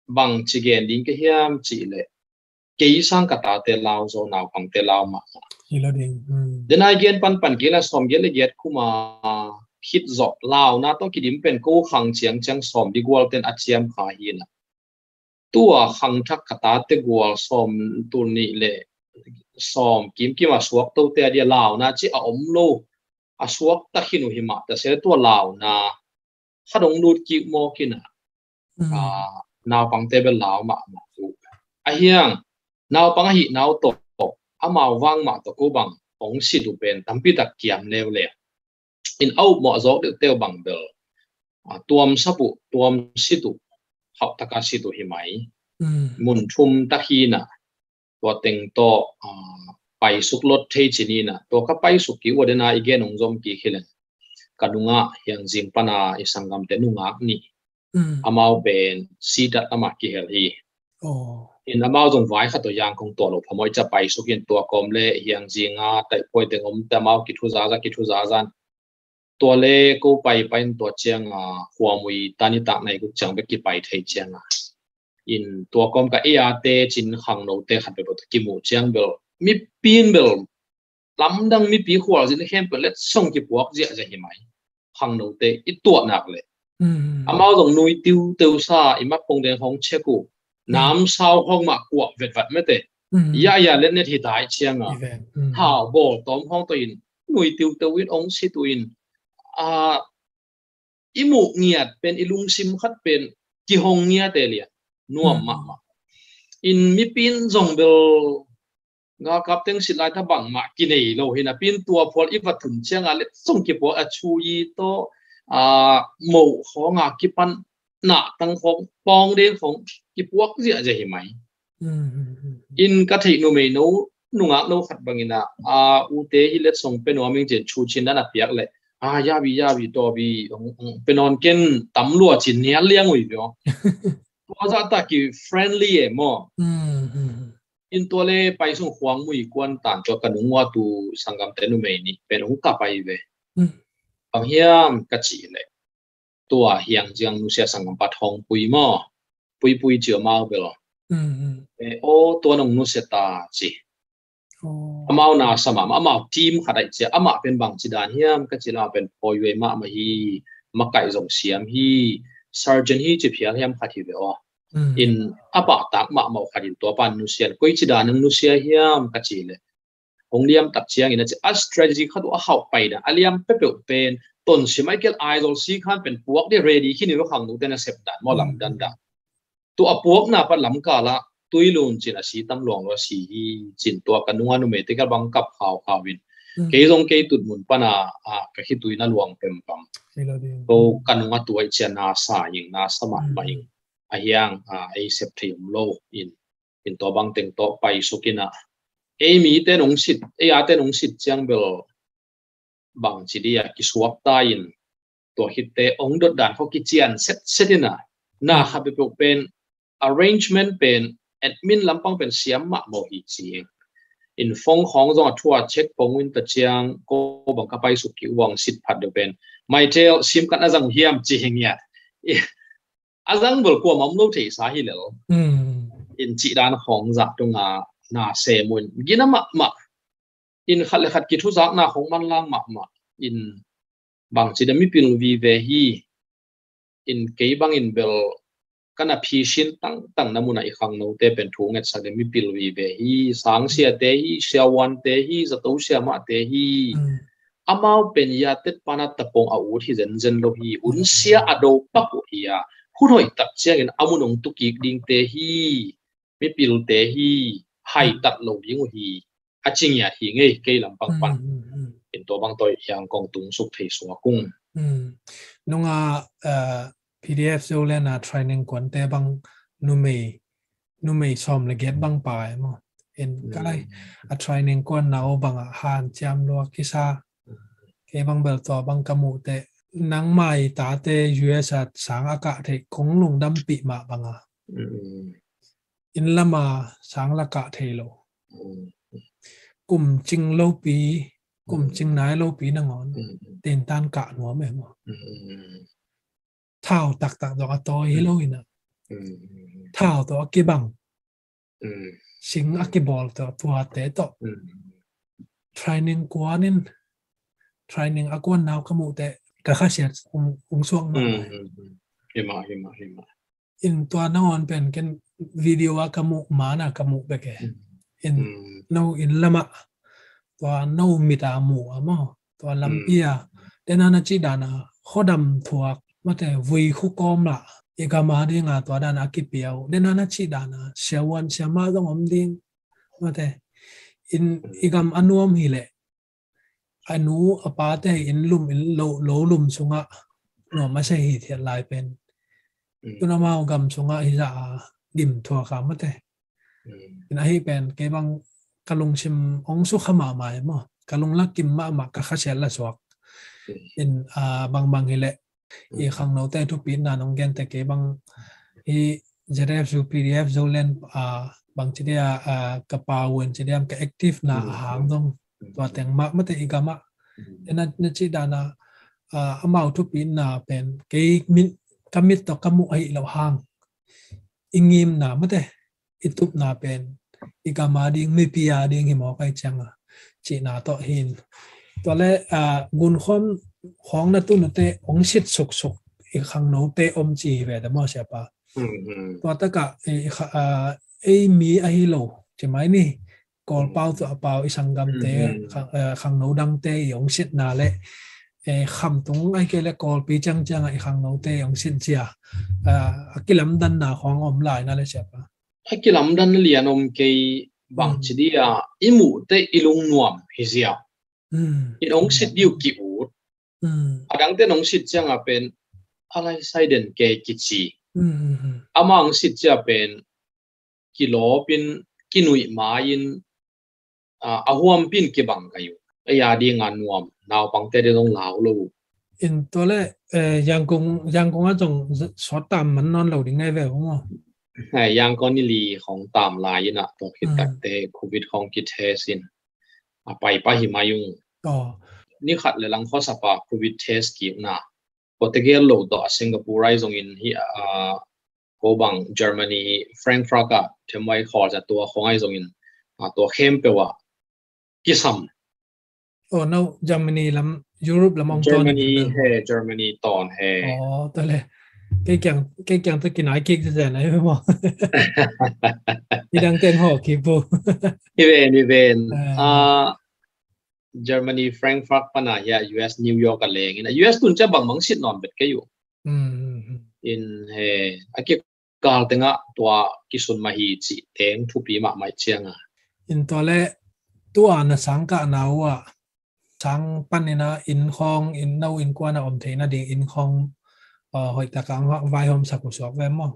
bang ci gen ding ka hiam cih leh kei sang ka tate lau zaw, naupangte lau mahmah. Hi lo ding. Mm. Den ai gen panpan kila sawm giat le giat kuma khit zawh launa tawh kidim pen ko khang ciangciang sawm di gual ten a ciam kha hi na. Tua khangthak ka tate gual sawm tul nih le sawm kimkim a suak tote a dia launa ci a om lo. A suak ta khin uh hi mah ta se tua launa kha dong lut kik mawk in a, mm, a, naupangte bel lau mahmah uh. A hiang naupang a hih nau tawh amau vang mah tawh ko bang hong sit uh pen tampi tak kiam leuleu. In a upmawh zawk deuhteu bang bel, a, tuam sap uh, tuam sit uh, hauh taka sit uh hi mai. Mm. Mun thum tak hi na, tua teng tawh, a, paisuk lot thei ci ni na, tua ka paisuk kik uh a den a i gen hong zom kik hi leng. Ka nungah hiangzing pana i sanggamte nungak nih. Mm. Amau pen sitat lamah kihel hi. Oh. In amau zong vai khat tawh Yangon tuah lo phamawh i ca paisuk in tua kawm le hiangzing a taihpuai teng om te amau kithuzaza, kithuzaza in. Tua le ko paipai in tua ciang a khuamui tanitak nai kut ciang bek kipai thei ciang a. In tua kawm ka ei a te cin khangnote khat bek bawh kimuh ciang bel mipi in bel lamdang mipi khualzin khempeuh letsong kipuak ziahziah hi mai. Khangnote i tuah nak leh. Mm. Amau zong nui tiuteu sa i mak pong deng hong check uh. Mm. Namsau hong mah kuah vetvat mete. Mm. Ia ia letnet hi tai ciang a. Hi ve. Mm. Hau bawl tawm hong tawh in nui tiuteu in hong sit uh in. A, i muh ngiat pen i lungsim khat pen kihong ngiat e lian. Nuam, mm, mahmah. In mipi in zong bel galkap teng sit lai ta bangmah kinei lo hi napi in tua phual i va tun ciang a letsong kipuak a chui tawh, a, moh khawng a kipan nahtang khawng pawng den khawng kipuak ziahziah hi mai. Mm, mm, mm. In ka theih numei no, nungak no khat bangin a, a, ute hi letsong pe nuam ing cin chu cin dan a piak leh, a, yabi, yabi, tawbi, ong, ong, pe nawn ken tam lua cin nial liang ui ve aw. Tua zah ta ki friendly e maw. Mm, mm. In tua le pai sung khuang mui kuan tan tua ka nung ua tu sanggamte numei nih pen ong ka pai ve. Mm. Bang hiam ka cih leh tua hiang ciang nusia sanggam pa Thawngpui maw? Puipui ci amau bel. Mm, mm. Eh, aw, tua nong nusia ta ci. Oh. Amau na sa mahmah, amau team khat aih cia, amah pen bang ci dan hiam ka ci la pen pawi vei mahmah hi, makaih zong siam hi, surgeon hi ci phial hiam khat hi ve aw. Mm. In a pahtak mahmah uh khat in tua pan nusia, koi ci dan nong nusia hiam ka ci leh. Hong liam tak ciangin a ci, a strategy khat uh a hauh pai dan, a liam peuhpeuh pen, ton si mai kel Aizawl si khan pen puak dia ready khin i lo khang nu ten a sep dan, maw lam dan dan. Tu a puakna pat lamkal ah, tui lun cin a si tam luang lo a si hi, cin tua ka nunga numei te ka bang kap hau hau in. Mm. Kei zong kei tut mun pan a, a, ka khitui na luang pempam. Ko ka nunga tuai cia na sa ing, na sa mahmah ing. A hiang, a, ei sep thei om lo in. In tua bang teng tawh pai suk in a. Ei mi te nong sit, ei a te nong sit ciang bel bang ci dia kisuak ta in. Tua khit te ong dot dan kho kician set set in a. Na kha peuhpeuh pen arrangement pen admin lampang pen siam mahmah hi ci. In phone khawng zong a thua check pong in ta ciang ko bang ka pai suk ki uang sit phat deuh pen. Maitel sim kan a zang hiam ci hi ngiat. A zang bel kuamah om lo thei sa hi lel. Mm. In cih dan khawng zah tunga na sem un. Gina mahmah. In khat le khat kithuzakna khawng manlang mahmah. In bang ci da mipil vive hi. In kei bangin bel kana phisin tangtang na munah i khangnote pen thu ngetsak le mipil vive hi. Sangsiate hi, siavuante hi, zato siamahte hi. Mm. Amau pen yatet pana tapong a ut hi zenzen lo hi. Unsia a do pak uh hi a. Hun hoih tak ciangin a mun ong tukik dingte hi. Mipilte hi. Haitat lo ding uh hi. A cingiat hi ngei kei lampang pan. Mm, mm, mm. In tua bang toi hiang kong tung suk thei suak ung. Mm. Nunga, uh, P D F Zoland a training kuante bang numei, numei sawm le giat bang pai maw. In kai a training kuan nau bangah hanciam lua kisa. Kei bang bel tua bang ka muh teh nangmai tate U S a sang a kah thei kong lungdampih mah banga in lama sang la kah thei lo. Kum cing lopi, kum cing nai lopi nangawn tentan kah nuam em aw. Thau taktak dong a tawi hi lo ina. Thau tawh a kibang, sing a kibawl tawh, tuate tawh training kuanin, training a kuan nau ka muh teh ka khasiat ung suak mah. Himah, himah, himah. In tua nangawn pen ken video a ka muh mana ka muh bek e. In no in lamah tua no mita muh a maw, tua lam ia dena na cih dana khuadam thuak mate vui khu kawm lah i gama dinga tua dana a kipia uh dena na cih dana siavuan siama zong om ding mate. In i gam a nuam hileh a nu a pate in lum in lo, lo lum sungah nuam a sei hi thiat lai pen tun amau gam sungah hi za a gim thuak a mate. In ahi pen kei bang ka lungsim ong sukha mahmah e maw, ka lungla kim mahmah, ka khasiat la suak. In a bangbang hileh i khangnote thupitna nong gente kei bang hi Z F U P D F Zoland a bangci dia ka pau wen ci diam ka active na a hang dong tua teng mah mate i gamah. Ena na ci dana amau thupitna pen kei mit ka mit tawh ka muh ahi lo hang i ngimna mate i tupna pen i gama ding mipi a ding hi mawk ai cianga cihna tawh hin. Tuale gunkhawm khawng na tunute ong sit suksuk i khangnote om ci hi ve ta maw siapa. Tua takah ei mi ahi lo ci mai ni. Kawlpau tua pau i sanggamte khangno dangte i ong sitna le khamtung ai kei le Kawlpi ciangcianga i khangnote i ong sit cia a kilamdanna khawng om laina le siapa. A kilamdan lian om kei bang ci dia i muhte i lungnuam hi zia. In ong sit diu ki ut. A dangte nong sit cianga pen a lai saiden kei kici. Ama ong sit cia pen kilawpin kinuih ma-in a huampin kibang kai uh. Ei a dinga nuam naupangte de dong lau lo uh. In tuale Yangkung Yangkung a zong sawt tam man nawn lo ding ngai ve uh maw. Yangkung ni li khong tam lai ina tua khit takte covid khong ki test in a pai pa hi mai ung. Ni khat le lang khosapa covid test kikna Portugal lo tawh a Singapore ai zongin hi a ko bang Germany Frankfurt a themai khawlza tua khong ai zongin a tua khempeuh a kisam. Oh no, Germany lam Europe lam ong Germany he Germany ton he. Oh tale. Kei kiang kei kiang ta kinai kik ta zan ai mo. Idang teng ho kik bu. Hi ven hi ven. Ah Germany Frankfurt pana hi a U S New York a leng in a U S tun cia bang bang sit non bet kei u. In he a kikal tengah tua kisun mah hi cih teng thupi mahmah cianga. In tua le tua na sang kah na uh a sang panina inn khawng inn no innkuana om theina ding inn khawng hoih taka vaihawm sak uh suak ve maw?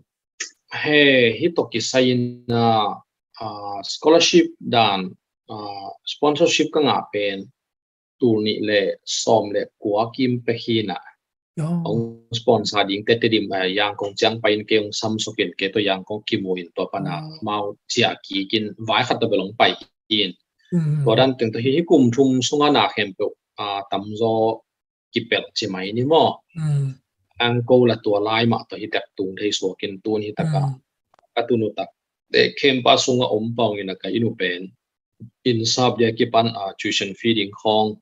He hi tawh kisai ina scholarship dan sponsorship ka ngah pen tul nih le sawm le kua kim pek hi na. Ong sponsor ding tete dim Yangkong ciang pai in kei ong sam sukin kei tawh Yangkong kimu in tua pana mau ciah kikin vai khat tawh bel ong pai in. Tua dan teng tawh hi hi kum thum sunga na khempeuh tamzaw kipelh ci mai ni maw? Angko la tua lai mah tawh hi tek tung thei suakin tun hi taka ka tunu tak te khempa sunga om paungin a ka inu pen in sap dia kipan a tuition fee ding khawng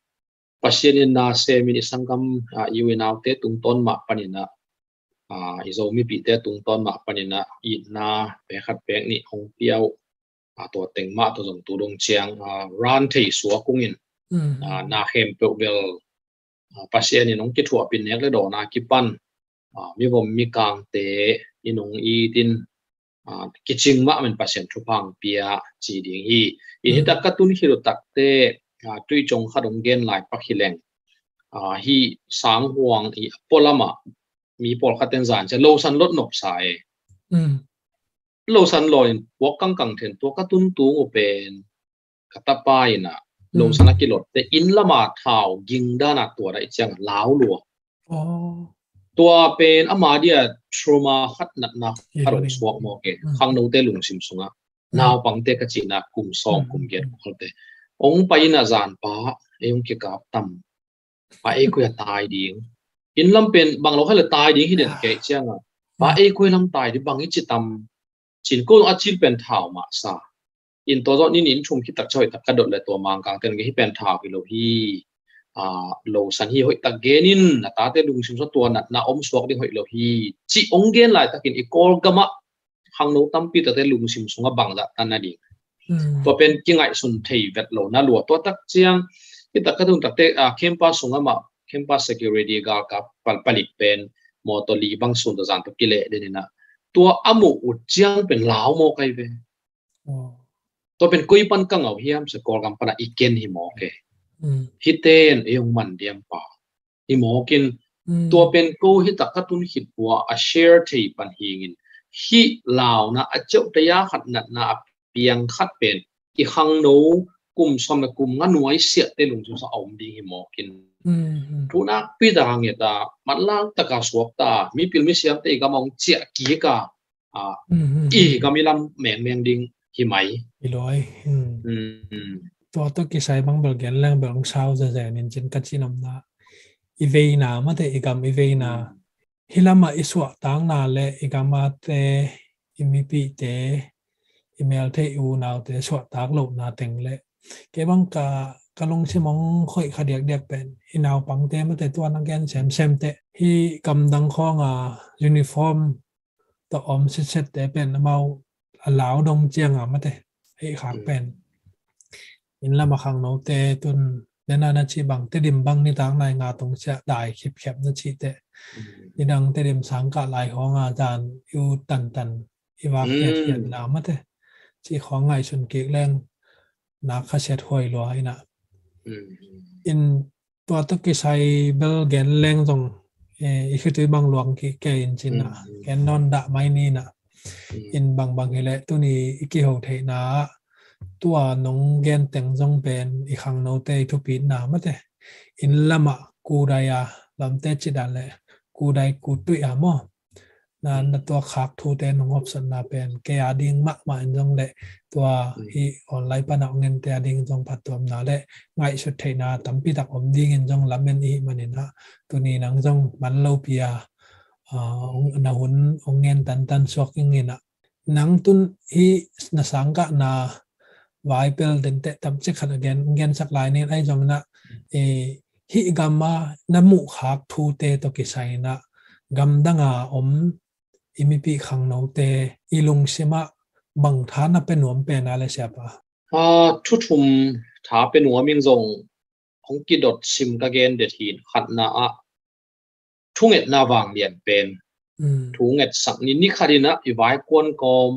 Pasian in na semin i sanggam a i uinaute tungtawn mah paninah i Zomipihte tungtawn mah paninah itna pek khat pek nih hong piau a tua teng mah tawh zong tu dong ciang ran thei suak ungin na khempeuh bel Pasian in hong kithuahpin nek le dawna kipan mivom mikangte in hong itin kicing mah men Pasian thupha hong pia ci ding hi. In hitak ka tun khil takte tui cong khat hong gen lai pak hi leng hi sanghuang i a pualamah mi pawlkhatten zan cia losan lot nopsa e. losan law in puak kangkang then tua ka tun tung uh pen ka tapa in ah losan a kilot te inn lama thau ging dan a tua daih ciang lau lua. Tua pen ama dia trauma khat natna a lo suak mawk e. Khangnote lungsim sungah naupangte ka cihna kum sawm kum giat pawl te ong pai in ah zan pa ei ong kikap tam, pa ei koi a tai ding. Inn lam pen bang lo kha le tai ding hi den kei ciang ah pa ei koi lam tai ding bang i ci tam. Cin ko a cil pen thau mah sa. In tua zawh nin in thum khit tak ca hoih tak ka dot le tua Mangkang ten hi pen thau hi lo hi. Losan hi hoih tak gen in a tate lungsim sungah tua natna om suak ding hoih lo hi. Cih ong gen laitakin i Kawlgamah khangno tampi tate lungsim sungah bangzah tan na ding. Tua pen kingaihsun thei vet lo na lua tua tak ciang. Hi tak ka tung takte campus sungah mah campus security galkap palik pen mawtaw li bang sun tua zan tua kileh den in ah tua a muh uh ciang pen lau mawk ai ve. Tua pen koi pan ka ngau hiam sia Kawlgam pan a i ken hi mawk e. Hiten ei ong man diam pa hi mawk in tua pen ko hi tak ka tun khit ua a share thei pan hingin hi launa a ceuh taya khat natna a piang khat pen i khangno kum sawm le kum nga nuai siahte lungsim sa a om ding hi mawk in. Thu nakpi tak a nget a manlang taka suak ta mipil misiamte i gam a ong ciah kik a i gam i lam mengmeng ding hi mai. I luai. Tua tawh kisai bang bel gen leng bel ong sau zezen in cin ka cin omna i veina mate i gam i veina hi lamah i suahtakna le i gamate i mipihte i meltheih unaute suahtak lohna teng le kei bang ka ka lungsim ong khoih kha diakdiak pen i naupangte mate tua na gen semsemte hi gamdang khawnga uniform tawh om setsette pen amau a lau dong cianga mate hei khak pen inn lama khangnote tun nena na cih bang Tedim bang nitak nai nga tong ciah dai khipkhiap na cihte nidang Tedim sangkah lai khawnga zan i ut tantan i vak hiathiatna mate cih khawng ngaihsun kik leng nak kha siat huai lua inah in tua tawh kisai bel gen leng zong i khitui bang luang kik kei in cinah gen nawn dah mai ninah in bangbang hileh tuni i kiho theihna ah tua nong gen teng zong pen i khangnote i thupitna mate in lamah kudai a lamte cidah le kudai kutuih a maw na na tua khak thute nong hopsatna pen kei a ding mahmah in zong le tua hi online pana ong ngente a ding zong phattuamna le ngaihsut theihna tampi tak om dingin zong lamen i hih maninah tuni nang zong man lopi a na hun ong ngen tantan suak inginah nang tun hi na sangkahna vaipel denteh tamcik khat a gen gensak lai nin ahi zonginah hih gama na muhkhak thute tawh kisai inah gamdanga om i mipih khangnote i lungsimah bang tha na pe nuam pena le siapa? Thu thum tha pe nuam in zong hong kidot sim ka gen det hin khatna ah thungetna vanglian pen thungetsak ni ni khatinah i vaikuan kawm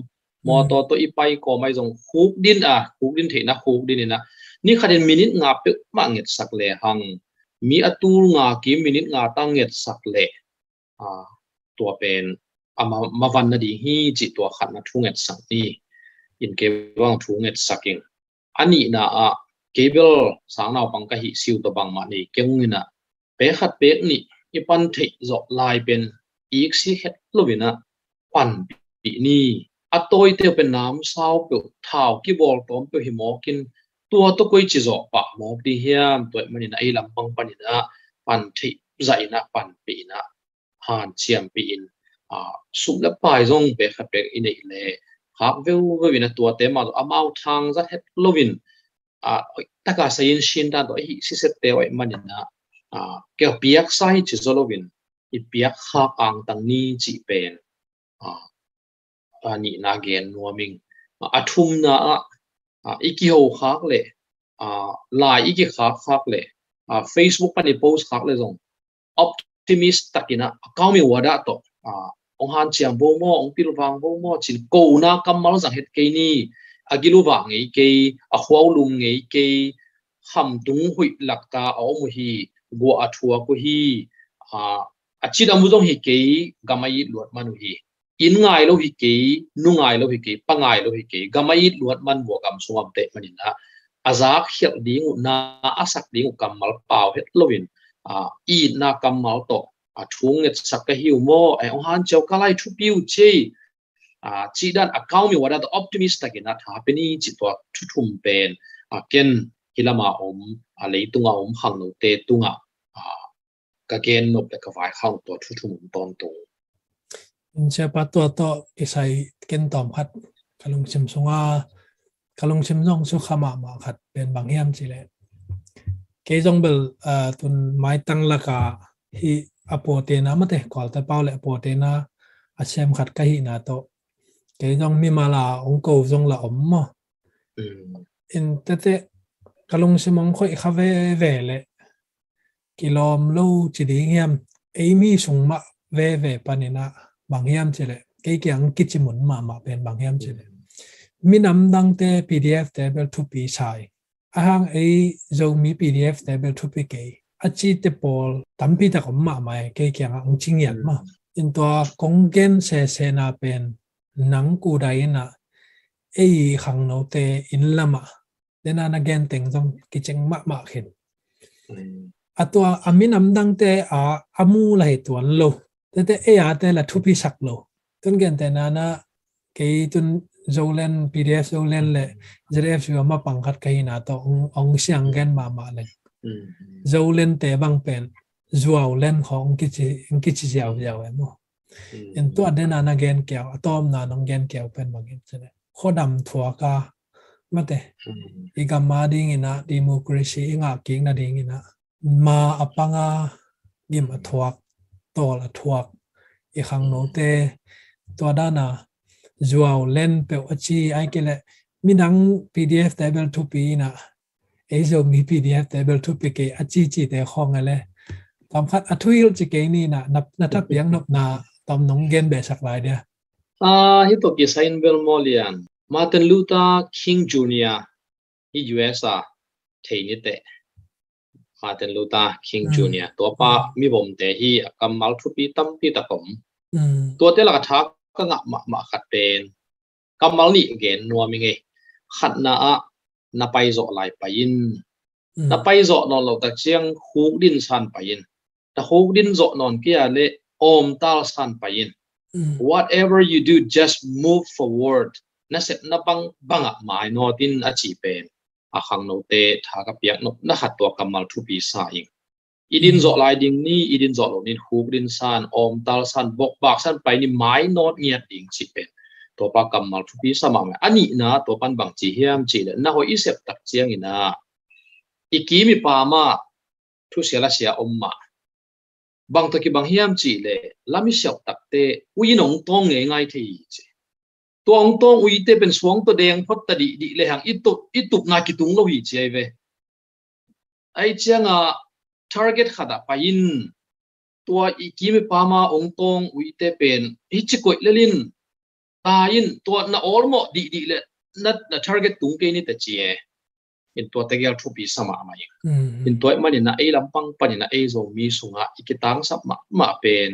mawtaw tawh i pai kawm ahi zong khukdin a khukdin theihna khukdin inah ni khatin minit nga peuhmah ngetsak le hang mi a tul nga kim minit nga ta ngetsak le tua pen a mavan nading hi cih tua khatna thungetsak ni in kei bang thungetsak in a nihna ah kei bel sangnaupang ka hih siu tawh bangmah nei keng inah pek khat pek nih i pan theih zawh lai pen iksi het loinah panpih ni a tawite uh pen namsau peuh thau kibawl tawm peuh hi mawkin tua tawh koi ci zawh pah mawk ding hiam tuaih maninah ei lampang paninah pan theih zah inah panpih inah hanciampih in sum le pai zong pek khat pek i neih le khak veuveu in a tuate mah amau thang zat het loin taka sayin sin dan tawh ahi sisette aih maninah kei piaksa hi ci zaw loin i piak khak angtang ni cih pen a nihna gen nuam ing. A thumna ah i kiho khak le lai i kikhak khak le Facebook pan i post khak le zong optimist takinah a kaumi uadah tawh ong hanciam bo maw ong pilvang bo maw cin kona kammal zang het kei ni a giluvah ngei kei a khuaulum ngei kei hamtung huih lakta a om uh hi guah a thuak uh hi a cidam uh zong hi kei gam a it luat man uh hi inn ngai lo hi kei, nu ngai lo hi kei, pa ngai lo hi kei, gam a it luat man vua gam sung a om teh manin ah, a zak khialh ding uh, na a sak ding uh kammal pau het loin, a, itna kammal tawh a thu ngetsak ka hi uh maw, ai, hong hanciau ka lai, thupi uh ci ei, a, cih dan a Kaumi word ah tawh optimist takin a tha pe ni cih tua thu thum pen, a, ken hih lama om, a, leitunga om khangnote tungah, a, ka gen nop le ka vaikhak tua thu thum om tawntung. In siapa, tua tawh kisai ken tawm khat ka lungsim sunga, ka lungsim zong sukha mahmah khat pen bang hiam cih leh, kei zong bel, ah, tun maitang laka hih a pawtena mate, Kualte pau le a pawtena a sem khat ka hihna tawh, kei zong mimal a hong ko zong la om maw. Mm. In tete ka lungsim hong khoih kha veve leh kilawm lo ci ding hiam, ei mi sung mah veve panin ah bang hiam cih leh, kei kiang kici mun mahmah pen bang hiam cih leh, minam dangte P D F te bel thupi sa ing, a hang ei Zomi P D F te bel thupi kei, a cite pawl tampi tak om mahmah e, kei kiangah hong ci ngiat maw. In tua kong gen sesena pen nang kudai in ah ei khangnote inn lamah dena na gen teng zong kicing mahmah khin. Mm. A tua a minam dangte a, a mu la hi tuan lo. Tete ei a te la thupi sak lo. Tun gente nana kei tun Zoland, P D F Zoland le Z F C mapang khat ka hihna tawh hong, hong siang gen mahmah le. Mm. Zoland te bang pen Zuauland khawng hong kici, hong kici ziauziau e maw. Mm. In tua dena na gen kiau, a tawmna nong gen kiau pen bang hiam cih leh, khuadam thuak a mate, mm, i gam a dingin ah, democracy i ngah kik nadingin ah, ma a panga, gim a thuak, tawl a thuak i khangnote, tua dana Zuauland peuh a ci, ai kei leh midang P D F te bel thupi in ah, ei Zomi P D F te bel thupi kei a cicite khawng a le, tawm khat a thuhilh ci kei ni in ah, na, na thapiak nopna tawm nong gen behsak lai dia. Ah, hih tawh kisai in bel maw lian, Martin Luther King Junior, hih U S a thei ni teh, Martin Luther King, mm, Junior, tua pa, mm, mibomte hi a kammal thupi tampi tak om. Mm. Tuate lak a tha ka ngah mahmah khat pen kammal nih gen nuam ing ei. Khatna ah, na paizawh lai pai in. Mm. Na paizawh nawn loh tak ciang khukdin san pai in. Na khukdin zawh nawn kei a leh awmtal san pai in. Mm. Whatever you do, just move forward. Na sepna bang bangah mainawt in, a cih pen a khangnote tha ka piak nopna khat tua kammal thupi sa ing. I din, mm, zawh lai ding ni, i din zawh loh ni, khukdin san, awmtal san, bokbak san pai ni, mainawt ngiat ding cih pen tua pa kammal thupi sa mahmah. A nihna, tua pan bang ci hiam cih leh, na hoih i sep tak ciangin ah, i kim i pam ah thusia lasia om mah. Bang tawh kibang hiam cih leh, lam i siauh takte ui in hong tawng ngeingai thei hi ci. Tua hong tawng uite pen suang tawh deng phot ta dihdih lehang i tup, i tupna kitung lo hi ci ai ve. Ai cianga target khat ah pai in, tua i kim i pam ah hong tawng uite pen hi ci koih lel in, tai in, tua na awlmawh dihdih leh na, na target tung kei ni teh ci e. In tua tegel thupi sa mahmah ing. Mm. In tua ahih manin ah ei lampang panin ah ei Zomi sungah i kitangsap mahmah pen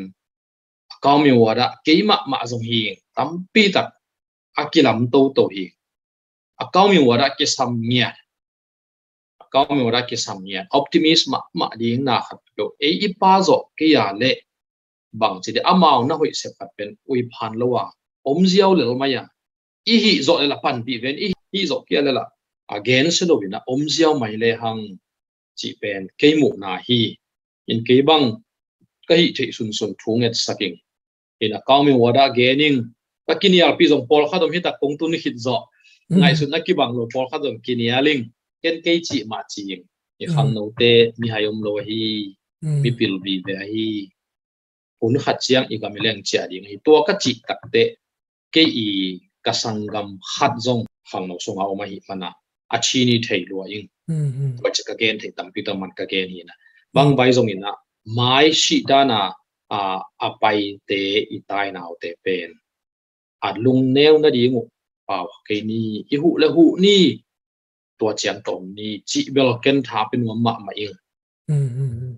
a Kaumi word ah kei mahmah zong hi ing, tampi tak a kilam toto hi. A Kaumi word ah kisam ngiat. A Kaumi word ah kisam ngiat. Optimist mahmah ding na khat peuh. Ei i pa zawh kei a leh bang ci dih, amau na hoih sep khat pen ui phan lo a, om ziau lel mai a. I hih zawh lel a panpih ven, i hih zawh kei a lel a, a gensia lo in ah om ziau mai lehang cih pen kei muhna hi. In kei bang ka hih theih sunsun thu ngetsak ing. In a Kaumi word ah gen ing. Ka kinialpih zong pawlkhat om hi tak, kong tun khit zawh. Mm. Ngaihsutna kibang lo pawlkhat zong kinial ing. Ken kei cih mah ci ing. I, mm, khangnote mihai om lo ahi. Mm. Mipil vive ahi. Hun khat ciang i gam i leng ciah ding hi. Tua ka cih takteh kei i ka sanggam khat zong khangno sunga om ahih mana a thi ni thei lua ing. Mm, mm. Tua ci ka gen thei tampi tua man ka gen hi na. Bang, mm, vai zong in ah mai sih dana a, a paite i tainaute pen a lungneu nading uh pau kei ni, i huh le huh ni, tua ciang tawm ni cih bel ken tha pe nuam mahmah ing. Mm, mm, mm.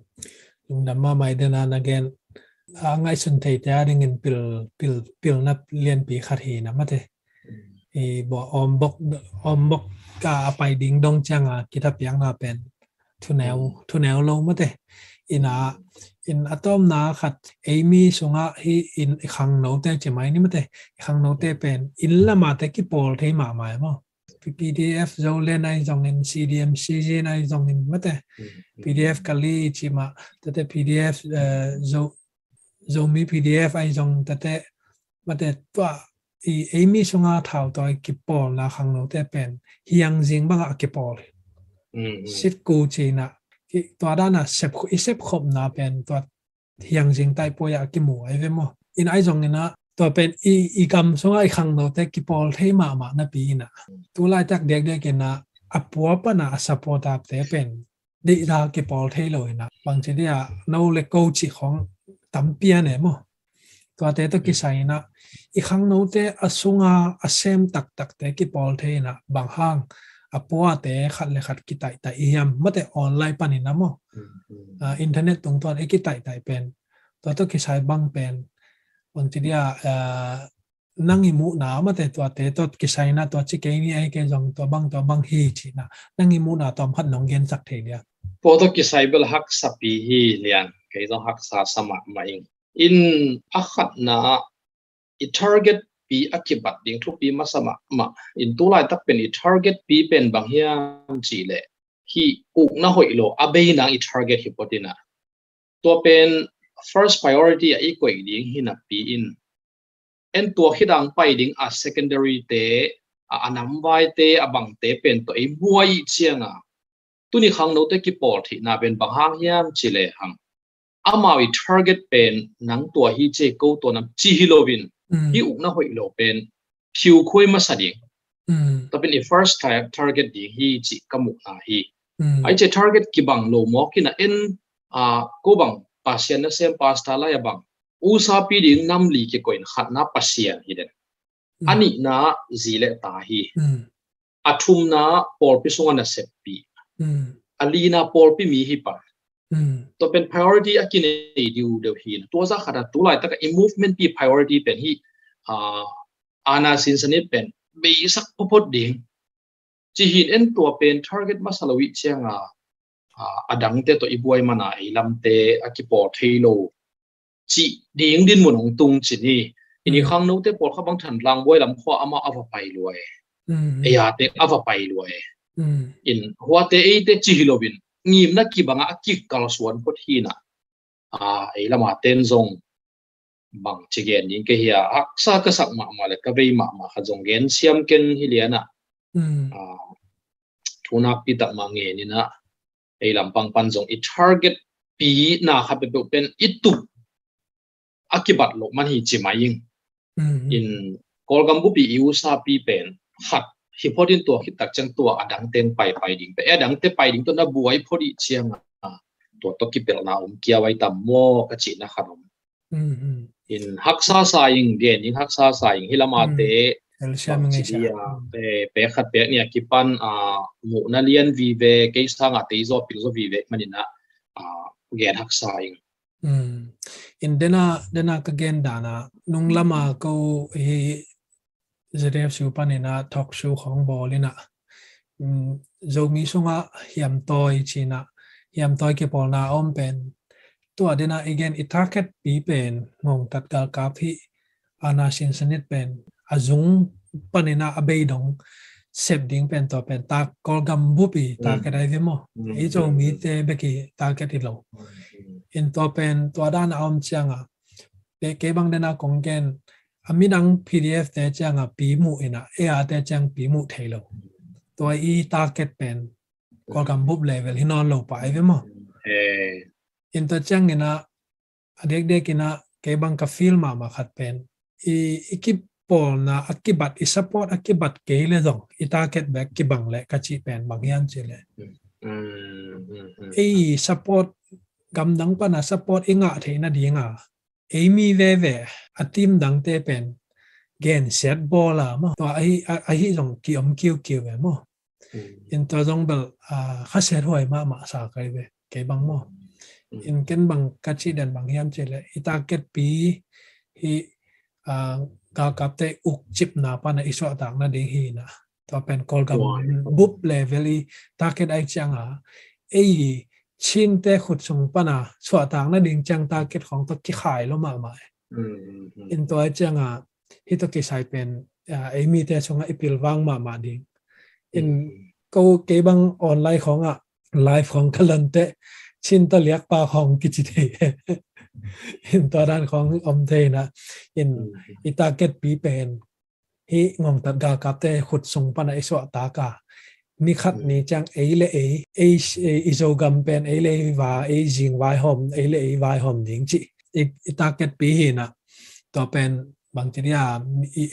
Lungdam mahmah i dena na gen. a ngaihsun theite a dingin pil, pil, pilna lianpi khat hi na mate. I bua ombok, ombok ka a pai ding dong cianga kithapiakna pen thuneu, thuneu lo mate. Ina, in a tawmna khat eimi sunga hi in i khangnote ci mai ni mate. I khangnote pen in lamate kipawl thei mahmah maw. P D F Zoland ai zongin, C D M C G ai zongin mate. P D F Kali ci mah, tate P D F, eh, Zo, Zomi P D F ai zong tate mate tua i eimi sunga thau tua i kipawlna khangnote pen hiangzing bangah a kipawl. Sitku cina tua dana sep, i sepkhopna pen tua hiangzing taipuai a kimu ai ve maw. In ai zongina tua pen i, i gam sunga i khangnote kipawl thei mahmah napi ina. Tulaitak dekdekina a pua pana a supporter te pen deihda kipawl thei lo ina. Bangci dia no le ko ci khong tampi a ne maw. Tuate tawh kisai ina i khangnote a sunga a sem taktakte kipawl thei ina bang hang a puate khat le khat kitaihtaih i hiam mate online panina maw. Internet tungtuan i kitaihtaih pen tua tawh kisai bang pen bangci dia nang i muhna mate tuate tawh kisai na tua ci kei ni ai kei zong tua bang tua bang hi cina nang i muhna tawm khat nong gensak thei dia. Tua tawh kisai bel haksapi hi lian kei zong haksa sa mahmah ing. In a khatna i target pi a kibat ding thupi masa mahmah in tulaitak pen i target pi pen bang hiam cih leh hih ukna hoih lo a bei nang i target hi phot ina. Tua pen first priority a i koih ding hi napi in en tua khidang pai ding a secondary te a, a namvai te a bangte pen tawh i buai cianga tuni khangnote kipawl theihna pen bang hang hiam cih leh hang amau i target pen nang tua hi ci ko tua nam ci hi loin hi ukna hoih lo pen phiukhuai masa ding. Tua pen i first target ding hi cih ka muhna hi. Ai ci target kibang lo mawk ina en ko bang Pasian nasem pastor lai a bang usapi ding nam li kikoih in khatna Pasian hi den. A nihna zi le ta hi. A thumna pawlpi sunga naseppi. A lina pawlpi mi hi pan. Tua pen priority a kinei diu deuh hi. Tua za khata tulaitaka i movement pi priority pen hi. Ana sinsanit pen beisak photphot ding. Ci hin en tua pen target masa lo ih cianga a dangte tawh i buai mana ei lamte a kipawl thei lo cih ding dinmun hong tung cin hi. I ni khangnote pawlkhat bang Thantlang buai lam khua amah a va pai luai. Ei ate a va pai luai. In huate eite ci hi loin ngimna kibanga a kikalsuan phot hina. Ei lama ten zong bang ci gen ding kei hia haksa ka sak mahmah le ka vei mahmah kha zong gen siam ken hi liana. Thunakpi tak mah ngen ina ei lampang pan zong i target pi na kha peuhpeuh pen i tup a kibat loh man hi ci mai ing. In Kawlgam bupi i usapi pen khat hi phot in tua khit tak ciang tua a dangte pai pai ding pen a dangte pai ding tua na buai phot ih cianga tua tawh kipelhna om kiau ai tam maw ka cihna khat om. In haksa sa ing gen ing haksa sa ing hi lamate pek khat pek nih a kipan a muhna lian vive kei sanga tei zaw pil zaw vive manina gen haksa ing. In dena dena ka gen dana nung lama ko hi Z F C panina talk show khong bawlina Zomi sunga hiamtawi cina hiamtawi kipawlna a om pen tua dena i gen i target pi pen ngongtat galkap hi. Ana sinsanit pen a zung panina a beidong sep ding pen tua pen tak Kawlgam bupi target ai ve maw. Ei Zomite beki target hi lo. In tua pen tua dana a om cianga kei bang dena kong gen a midang P D F te cianga pi muh ina ei ate ciang pi muh thei lo. Tua i target pen Kawlgam bup level hi nawn lo pa ai ve maw. In tua ciangina a dekdekina kei bang ka feel mahmah khat pen i, i kipawlna a kibat i support a kibat kei le zong i target bek kibang le ka cih pen bang hiam cih le ei support gamdang pana support i ngah theihna dinga ei mi veve a team dangte pen gensiat bawla maw tua ahi zong kiom kiukiu ve maw. In tua zong bel khasiat huai mahmah sa kai ve kei bang maw. In ken bang ka cih den bang hiam cih leh i target pi hi, galkapte ukcipna pana i suahtak nading hi na. Tua pen Kawlgam bup level i target ai cianga ei Chinte khut sung pana suahtak nading ciang target khawng tawh kikhai lo mahmah. In tua ai cianga hih tawh kisai pen ei mite sungah i pilvang mahmah ding. In ko kei bang online khawngah live khawng ka lanteh Chin tawh liakpa khawng kici thei. In tua dan khawng om thei na. In i target pi pen hih ngongtat galkapte khut sung pana i suahtak a, ni khat ni ciang ei le ei, ei, i Zogam pen ei le ei va, ei zing vaihawm, ei le ei vaihawm ding cih i target pi hi na. Tua pen bangci dia,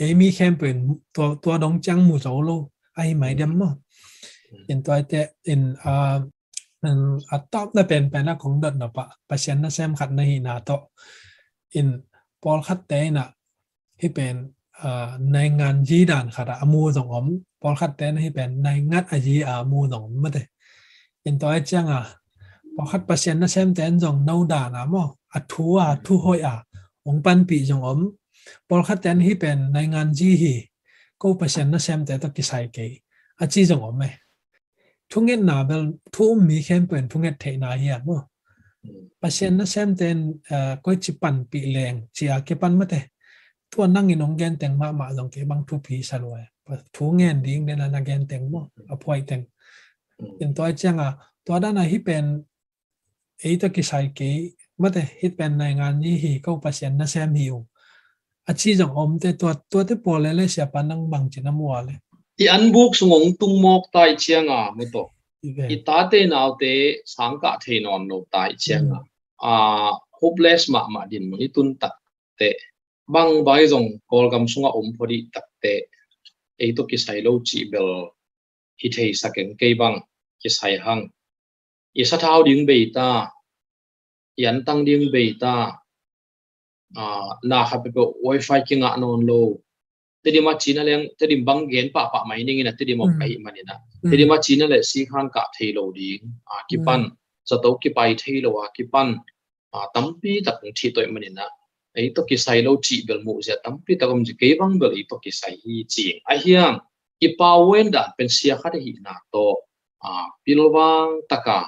ei mi khempeuh in tua dong ciang mu zo lo ahi mai diam maw? In tua ite in a tawpna penpen a kong dot nop ah Pasian nasem khat na hihna tawh in pawlkhatte in ah hih pen nainganzi dan khat ah a mu zong om, pawlkhatte in ah hih pen naingat a zi a mu zong om mate. In tua ai cianga pawlkhat Pasian nasemte in zong no dan a maw, a thu a, thu hoih a hong panpih zong om. Pawlkhatte in hih pen nainganzi hi, ko Pasian nasemte tawh kisai kei a ci zong om e. Thungetna bel thu um mi khempeuh in thunget theihna hi a maw? Pasian nasemte in koici panpih leng ci a kipan mate. Tua nangin hong genteng mahmah zong kei bang thupi sa lua e. Thu ngen ding den a na genteng maw, a phuaiteng. In tua ai cianga tua dan a hih pen ei tawh kisai kei mate, hih pen nainganzi hi, ko Pasian nasem hi uh a ci zong om te, tua, tuate pawl le le siapa nang bangci na mu a le. I anbuk sung hong tung mawk ta i cianga mu tawh i tate naute sangkah thei nawn lo ta i cianga a hopeless mahmah dinmun i tun tak teh, bang bang i zong Kawlgam sungah om phot i tak teh ei tawh kisai lo cih bel hi thei sa keng, kei bang kisai hang. I sathau ding bei ta, i antang ding bei ta, na khat peuhpeuh wifi kingah nawn lo. Tedim a cina leng Tedim bang gen pahpah mai ning in a Tedim om ka hih manin a Tedim a cina le sikhan kah thei lo ding a kipan, zato kipai thei lo a kipan, tampi tak hong thih toih manin a ei tawh kisai lo cih bel muh zia tampi tak om zi, kei bang bel ei tawh kisai hi cing a hiang. I pau wen dan pen sia khat ahihna tawh pilvang taka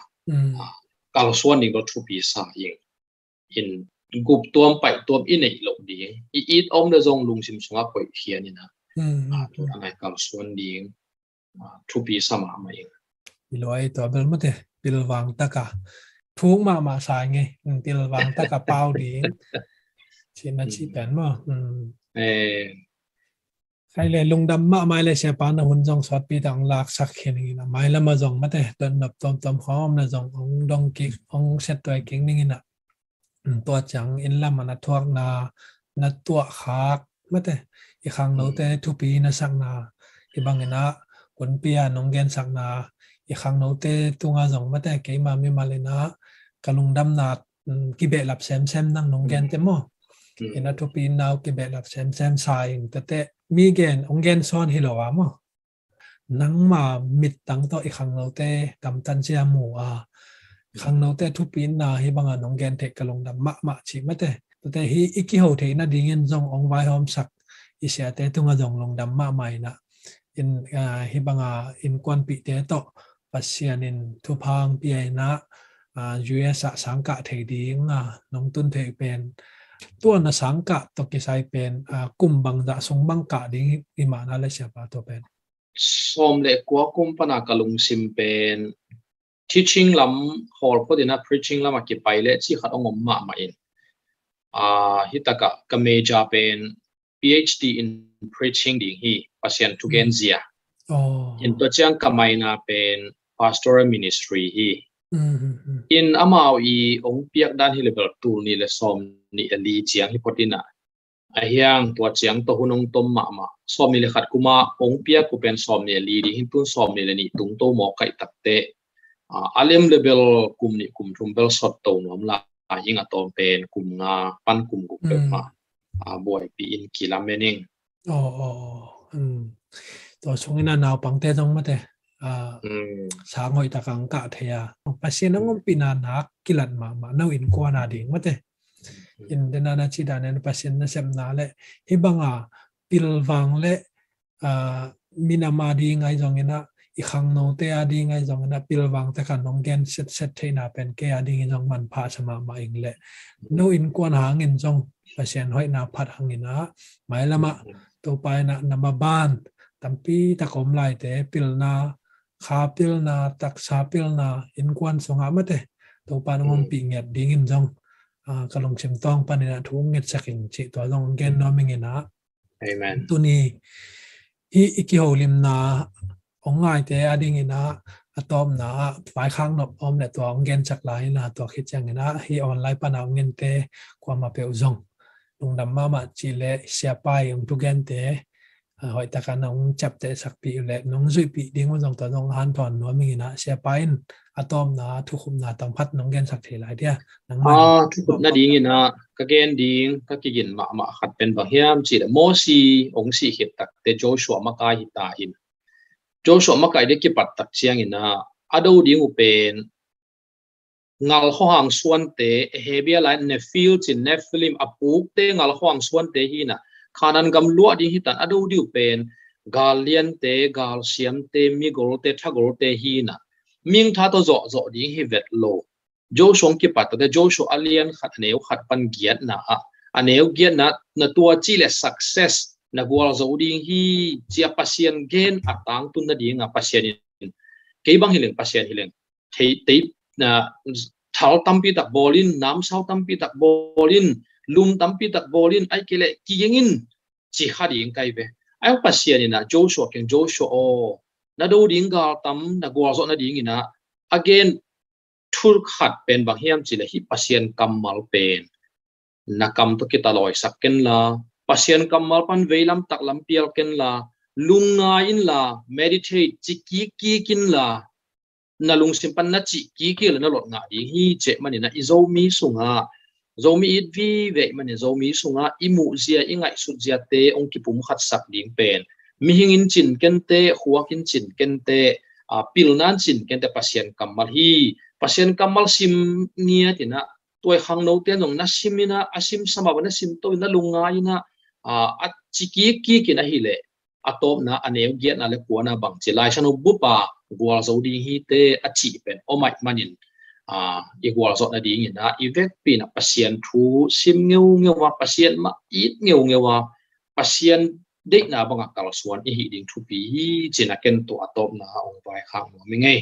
kalsuan ding bel thupi sa ing. In gup tuam paih tuam i neih loh ding, i it om le zong lungsim sungah koih khian in a tua ngai kalsuan ding thupi sa mahmah ing. I luai tua bel mate, pilvang taka thuk mahmah sa nge, pilvang taka pau ding cina ci pen maw? Khai le lungdam mahmah le siapa na hun zong suatpi tang laksak khin ing in a, mai lama zong mate, dotnop tuamtuam khawm na zong hong dong kik, hong settuai kik ning in a. Tua ciang inn lam a na thuakna, na tuah khak mate, i khangnote thupi na sakna, i bangin a kunpi a nong gensakna, i khangnote tunga zong mate, keima mimal in a ka lungdamna kibehlap semsem nang nong gente maw? In a thupi in nau kibehlap semsem sa ing tete, mi gen hong gen sawn hi lo a maw? Nangma mittang tawh i khangnote gamtan sia mu a, khangnote thupina hi banga nong gen theih ka lungdam mahmah cih mate. Tute hi i kiho theih nadingin zong hong vaihawmsak i siate tunga zong lungdam mahmah inah, in hi banga innkuanpihte tawh Pasian in thupha hong pia inah, U S ah sangkah thei ding a nong tun theih pen, tua na sangkah tawh kisai pen kum bangzah sung bang kah ding i mahna le siapa tua pen? Sawm le kua kum pana ka lungsim pen teaching lam hawl phot inah preaching lam a kipai le cih khat hong om mahmah in, hitakah ka major pen P H D in preaching ding hi, Pasian thugen zia. In tua ciang ka minor pen pastoral ministry hi. In amau i hong piak dan hi le bel tul nih le sawm nih le li ciang hi phot inah, a hiang tua ciang tawh hun hong tom mahmah. Sawm nih le khat kuma hong piak uh pen sawm nih le li ding hi, tun sawm nih le nih tung to mawk kaih takte, a lem le bel kum nih kum thum bel sot to nuam lai ing, a tawm pen kum nga pan kum guk peuhmah buaipih in kilamen ing. Tua sungin a naupangte zong mate, sang hoih tak a hong kah thei a, Pasian a hong ompihna nak kilat mahmah, no innkuan a ding mate. In dena na ci dan in Pasian nasepna le hih banga pilvang le minam a ding ahi zongin ah, i khangnote a ding ahi zongin ah, pilvangte khat nong gen setset theihna pen kei a dingin zong manpha sa mahmah ing le, no innkuan hangin zong Pasian hoihna phat hangin ah, mailam ah Topa in ah na maban tampi tak om laite, pilna, kha pilna, taksa pilna, innkuan sungah mate Topa in hong ompih ngiat dingin zong ka lungsim tawng panin ah thu hong ngetsak ing cih tua zong gen nuam ing in ah. Tuni hih i kiholimna hong ngaite a dingin ah, a tawpna ah vaikhak nop om le tua hong gensak lai in ah, tua khit ciangin ah hih online pan a hong ngente kuamah peuh zong lungdam mahmah cih le, siapa i hong thugente hoih tak a nong ciaptehsakpih uh le nong zuihpih ding uh zong tua zong hanthawn nuam ing in ah, siapa in a tawpna thukhupna tawm khat nong gensak thei lai dia? Nangmah thukhupna dingin ah ka gen ding ka kigin mahmah khat pen bang hiam cih le, Mosi hong sih khit takte Joshua makai hi ta in, Joshua makai dia kipat tak ciangin ah a do ding uh pen ngal khuahang suante, Hebia lai Nephil cin Nephilim a pukte ngal khuahang suante hi in ah, Khanan gam luah ding hi tan, a do ding uh pen gal liante, gal siamte, migolte, thagolte hi in ah, mihing tha tawh zawhzawh ding hi vet lo. Joshua hong kipat takte Joshua a lian khat a neu khat pan giatna ah, a neu giatna na tua cih le success na gualzo ding hi ci a Pasian gen a tangtun nading a Pasian in, kei bang hi leng Pasian hi leng, thei, thei, thal tampi tak bawlin, namsau tampi tak bawlin, lum tampi tak bawlin, ai kei le kigingin ci kha ding kai ve. Ai Pasian in ah Joshua kiang, Joshua aw, na do ding gal tam, na gualzawh nadingin ah a gen thu khat pen bang hiam cih le, hih Pasian kammal pen na kam tawh kitalawisak ken la, Pasian kammal pan veilam taklam pial ken la, lungngai in la, meditate, ci kikkik in la, na lungsim pan na cih kik in la na lot ngah ding hi cih manin ah, i Zomi sungah, Zomi it vive manin Zomi sungah i muhzia, i ngaihsutziate hong kipumkhatsak ding pen mihing in cin kente, khuak in cin kente, pilna in cin kente Pasian kammal hi. Pasian kammal sim ngiat in ah, tua i khangnote zong na sim in ah, a sim sama na sim to in ah, lungngai in ah, a ci kikkik in ahih leh a tawpna a neu giatna le kuana bangci Lai Siangtho bup a gualzo ding hite a cih pen om ahih manin, i gualzawh nadingin ah i vekpi in ah Pasian thu sim ngeungeu a, Pasian mah it ngeungeu a, Pasian deihna bangah kalsuan i hih ding thupi hi ci in ah ken tua a tawpna hong vaikhak nuam ing ei.